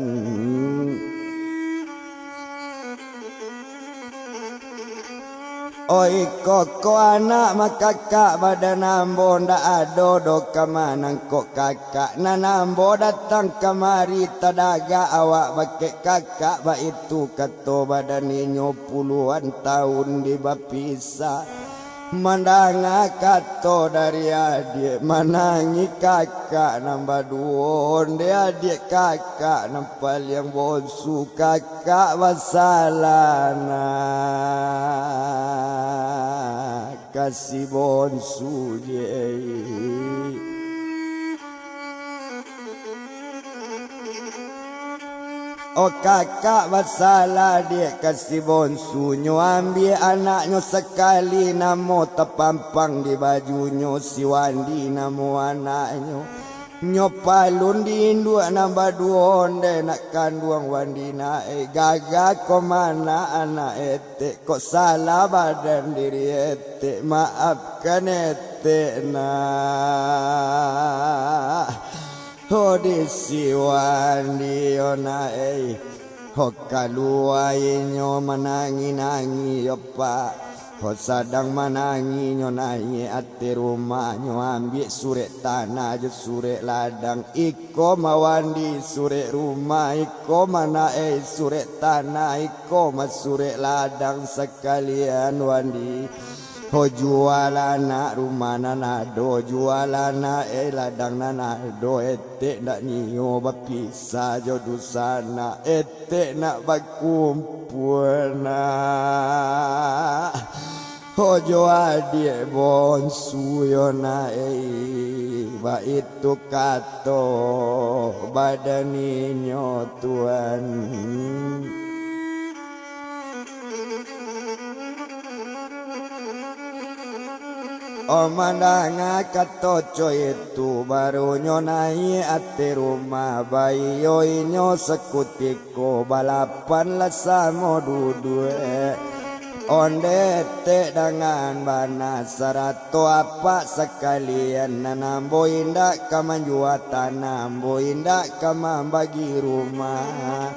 Oi, koko anak makakak, badan ambo ndak ado doh ka manangkok kakak. Nan ambo datang kamari, tadagak awak bakeh kakak, baitu kato badan inyo puluahan taun di bapisah. Mandanga kato dari adiak, manangih kakak nan baduo, ondeh adiak kakak nan paliang bonsu, kakak basalah nak ka si bonsu je. Oh, kakak basalah diak ka si bonsu, nyo ambiak anaknyo sakali, namo tapampang di bajunyo, si Wandi namo anaknyo. Nyo palun di induak nan baduo, ondeh nak kanduang Wandi nak, eh, gagah ko manak anak etek, kok salah badan diri etek, maafkan etek nak. Ho di si Wandi yo nak, eh. Ho kalua inyo manangih-nangih yo, Pak. Ho sadang manangih nyo naiak ateh rumah, nyo ambiak surek tanah jo surek ladang. Iko ma Wandi surek rumah, iko ma nak ei surek tanah, iko ma surek ladang sakalian Wandi. Ho jualah nak rumah nan ado, jualah nak ei ladang nan ado, etek ndak nio bapisah jo dunsanak, etek nak bakumpua nak. Ho jo adiak bonsu yo nak ei, baitu kato badan inyo tuan. Oh, mandanga kato co itu, barunyo naiak ateh rumah, baiyo inyo sakutiko, balapan lah samo duduak. Ondeh etek dangan bana, sarato apak sakalian, nan ambo indak ka manjua tanah, ambo indak ka mambagi rumah.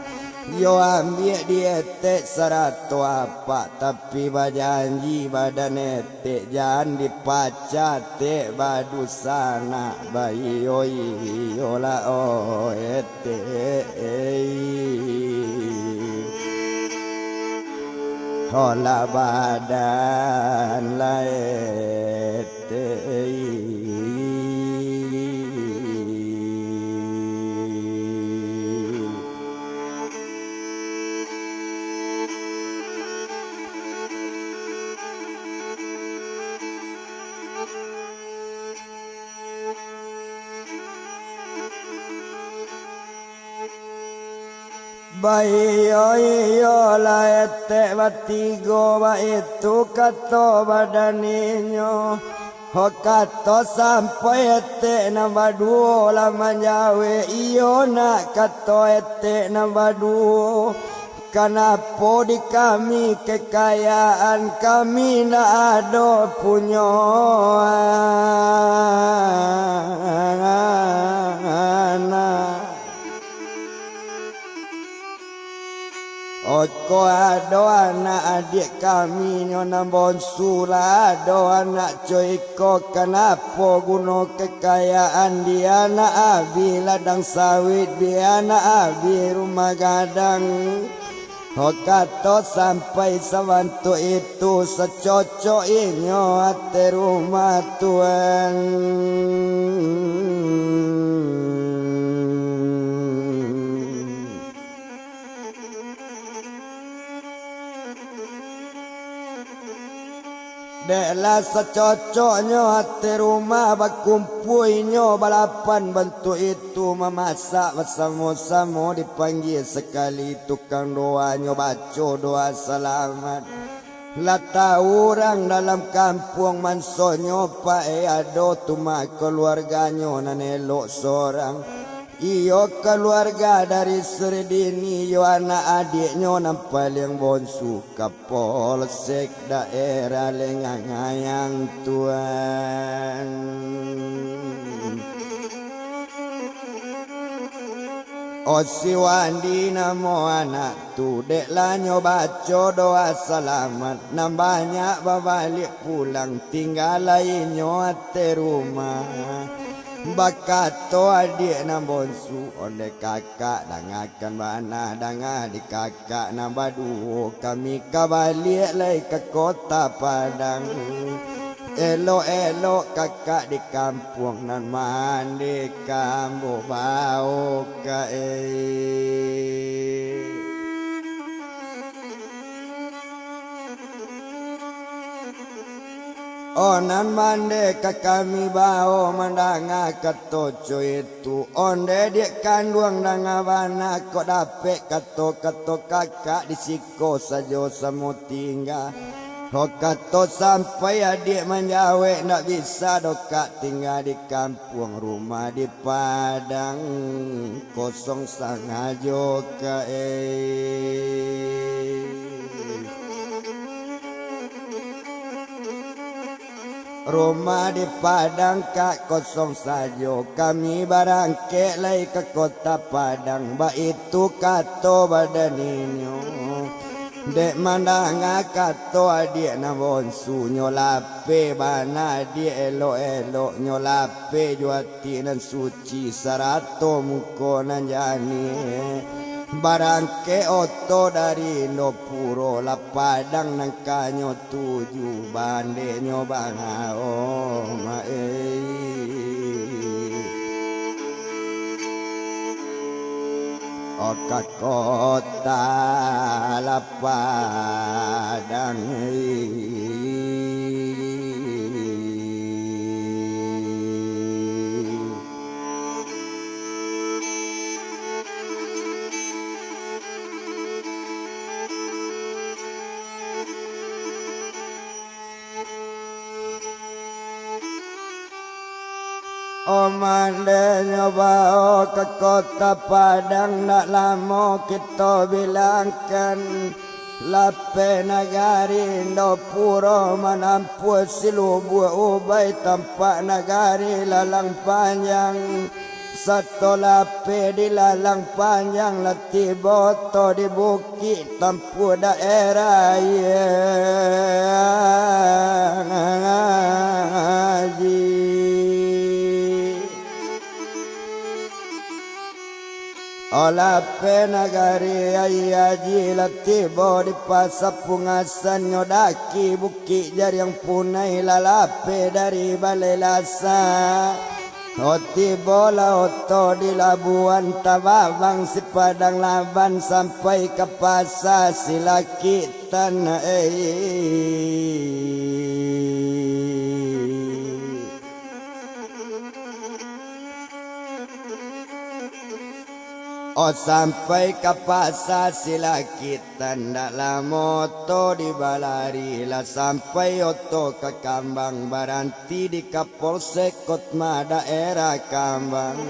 Yo ambiak di etek sarato apak, tapi bajanji badan etek, jan dipacah etek badunsanak, baiyo-iyolah oh etek. Holah badan lah etek. Baiyo-iyolah etek batigo, baitu kato badan inyo. Ho kato sampai etek nan baduo lah manjawek, iyo nak kato etek nan baduo. Kanapo di kami kekayaan, kami ndak ado punyo anak? Oko ado anak adiak kami nyo nan bonsu, lah ado anak co iko, kanapo guno kekayaan di anak abi ladang sawit, di anak abi rumah gadang. Ho kato sampai sabantuak itu, sacocok inyo ateh rumah tuan. Dek lah sacocoknyo ateh rumah, bakumpua inyo balapan bantuak itu, mamasak basamo-samo, dipanggia sakali tukang doanyo, baco doa salamat. Lah tau urang dalam kampuang, mansonyo paek ado tu mah kaluarganyo nan elok sorang. Iyo kaluarga dari Suridini, iyo anak adiaknyo nan paliang bonsu, Kapolsek daerah Lengang Ayang tuan. Osi Wandi namo anak tu, dek lah nyo baco doa salamat, nan banyak babaliak pulang, tingga lai inyo ateh rumah. Bakato adiak nan bonsu, ondeh kakak, dangakan bana, danga di kakak nan baduo, kami ka baliak lai ka Kota Padang. Elok-elok kakak di kampuang nan mandeh ka ambo bao ka e. Oh, nan mandeh ka kami bao mandanga kato co itu. Ondeh diak kanduang danga bana kok dapek kato-kato kakak di siko sajo samo tingga. Ho kato sampai adiak manjawek, ndak bisa doh kak tingga di kampuang, rumah di Padang kosong sangajo ka e. Rumah di Padang kak kosong sajo, kami barangkek lai ka Kota Padang, baitu kato badan inyo. Dek mandanga kato adiak nan bonsu, nyo lapeh bana adiak elok-elok, nyo lapeh jo ati nan suci, sarato muko nan janiah. Barangkek oto dari Indopuro, lah Padang nan ka nyo tuju, bandenyo bangao ma e. Oh, ka Kota lah Padang. Oh, mandenyo bao ka Kota Padang, ndak lamo kito bilangkan. Lapeh nagari Indopuro manampuah si Lubuak Ubai, tampak nagari Lalang Panjang. Sato lapeh di Lalang Panjang, lah tibo to di Bukik Tampuah daerah Aia Aji. Oh, lapeh nagari Aia Aji, lah tibo di Pasa Pungasan, nyo daki Bukik Jariang Punai, lah lapeh dari Balai Lasa. Oh, tibolah oto di Labuan Tababang, Sipadang Laban, sampai ka Pasa Silakik tanah e. Oh, sampai ka Pasa Silakik, tandak lamo oto dibalari, lah sampai oto ka Kambang, baranti di Kapolsek Kotma daerah Kambang.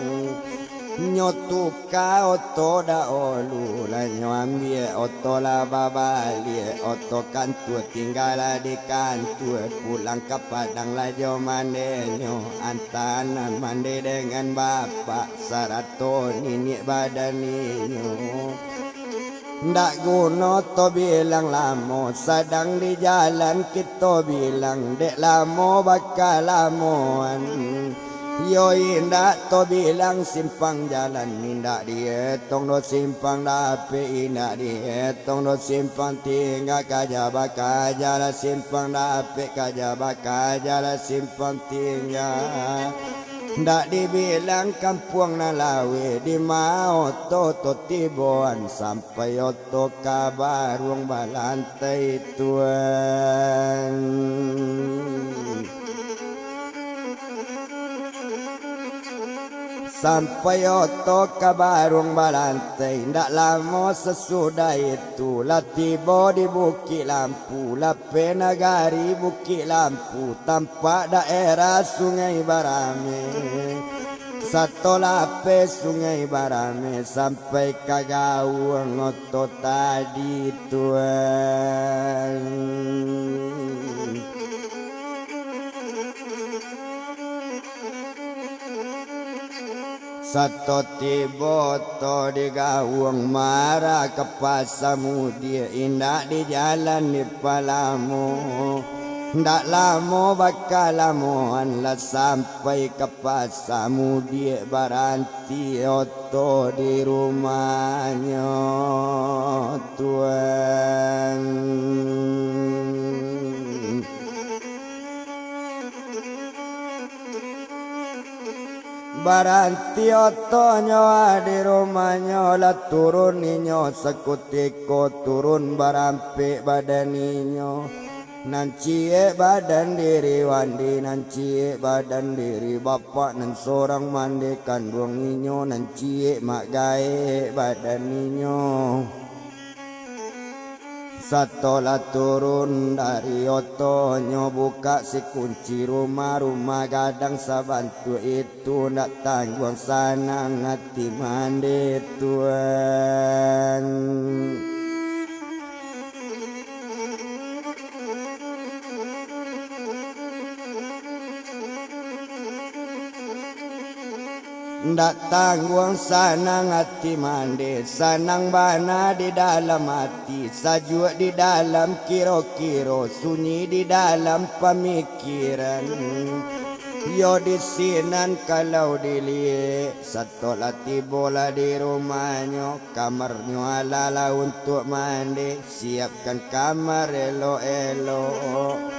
Nyo tuka oto dahulu, lah nyo ambiak oto lah babaliak, oto kantua tinggalah di kantua, pulang ka Padang lah jo mandenyo, antanan mande dengan bapak, sarato niniak badan inyo. Ndak guno to bilang lamo, sadang di jalan kito bilang, dek lamo bakalamoan. Yo indak to bilang simpang jalan, indak dietong doh simpang dapek, indak dietong doh simpang tingga, kaja bakaja lah simpang dapek, kaja bakaja lah simpang tingga. Ndak dibilang kampuang nan laweh, di ma oto to tiboan, sampai oto ka baruang balantai tuan. Sampai oto ka baruang balantai, ndak lamo sasudah itu, lah tibo di Bukik Lampu, lapeh nagari Bukik Lampu, tampak daerah Sungai Barame. Sato lapeh Sungai Barame, sampai ka gauang oto tadi tuan. Sato tibo to di gauang, marah ka Pasa Mudiak, indak di jalan di palamo. Ndak lamo bakalamoan, lah sampai ka Pasa Mudiak, baranti oto di rumahnyo tuan. Baranti otonyo di rumahnyo, lah turun inyo sakutiko, turun barampek badan inyo. Nan ciek badan diri Wandi, nan ciek badan diri bapak nan sorang mande kanduang inyo, nan ciek mak gaek badan inyo. Sato lah turun dari otonyo, bukak si kunci rumah, rumah gadang sabantuak itu, ndak tangguang sanang ati mande tuan. Ndak tangguang sanang ati mande, sanang bana di dalam ati, sajuak di dalam kiro-kiro, sunyi di dalam pamikiran. Yo di sinan kalau diliek, sato lah tibo lah di rumahnyo, kamarnyo alah lah untuak mande. Siapkan kamar elok-elok.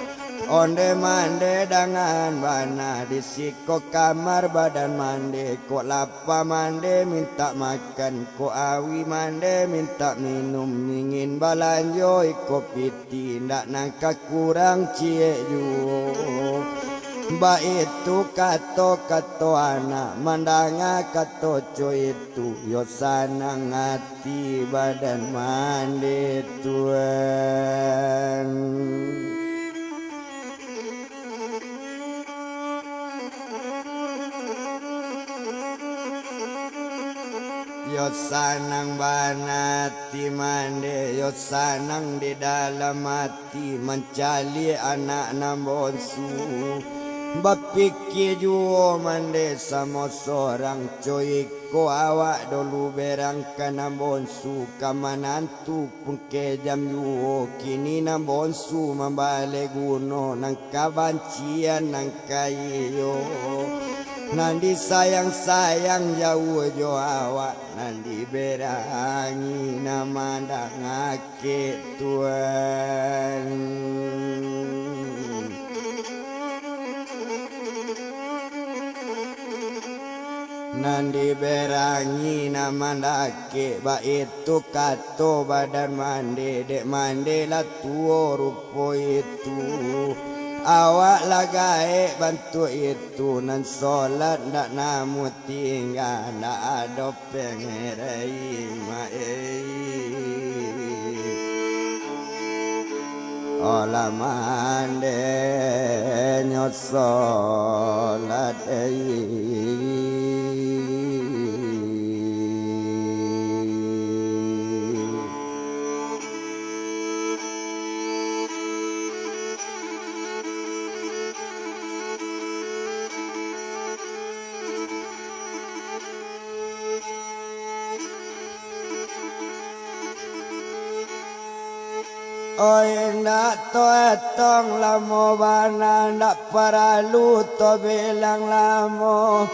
Onde mande dangan bana, di siko kamar badan mande, kok lapa mande mintak makan, kok awi mande mintak minum, ingin balanjo iko piti, ndak nan ka kurang ciek juo. Baitu kato-kato anak, mandanga kato co itu, yo sanang ati. Ati badan mande tuan. Yo sanang bana ati mande, yo sanang di dalam ati mancaliak anak nan bonsu. Bapikia juo mande samo sorang, coik. Ko awak dulu berang ka nan bonsu, ka manantu pun kejam juo. Kini nan bonsu mambaleh guno, nan kabancian nan ka iyo. Nan disayang-sayang jauah jo awak, nan diberangi nan mandanga kek tuan. Nan diberangi nan mandakek, baitu kato badan mande, dek mande lah tuo rupo itu. Awak lah gaek bantuak itu, nan solat ndak namuah tingga, ndak ado pengerai mak ei. Olah mande nyo solat ei. Oi, ndak to etong lamo bana, ndak paralu to bilang lamo.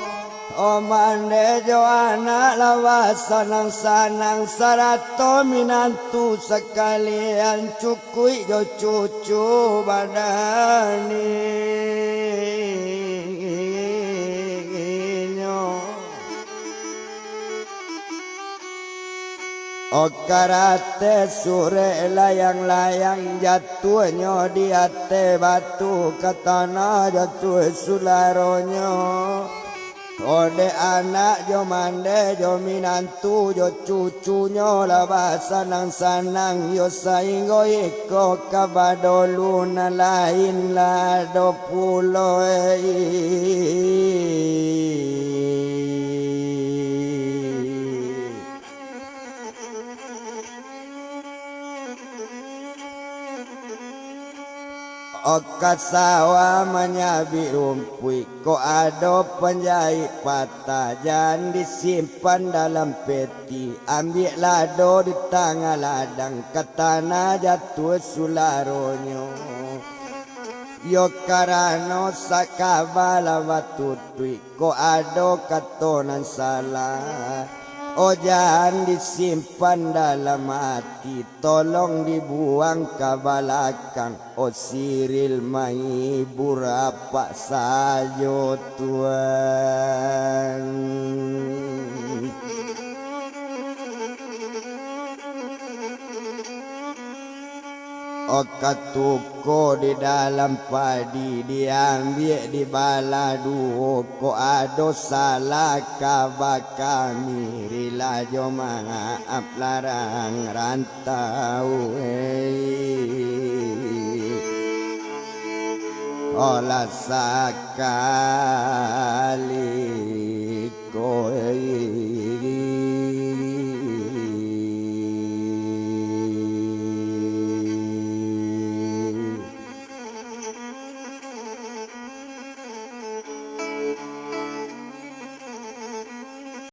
O mande jo anak lah basanang-sanang, sarato minantu sakalian, cukuik jo cucu badaninyo. O karate surek layang-layang, jatuahnyo di ateh batu, ka tanah jatuah sularonyo. O dek anak jo mande jo minantu jo cucunyo lah basanang-sanang yo, sainggo iko ka badolu nan lain lah do pulo. O ka sawah manyabik rumpuik, kok ado panjaik patah, jan disimpan dalam peti, ambiak lado di tangah ladang, ka tanah jatuah sularonyo. Yo karano sakaba lah batutuik, kok ado kato nan salah, o jan disimpan dalam ati, tolong dibuang ka balakang, o siril mahibur apak sajo, Tuan. O katuko di dalam padi, diambiak dibalah duo, kok ado salah ka bakami, rila jo maaf larang rantau, hei. Olah sakali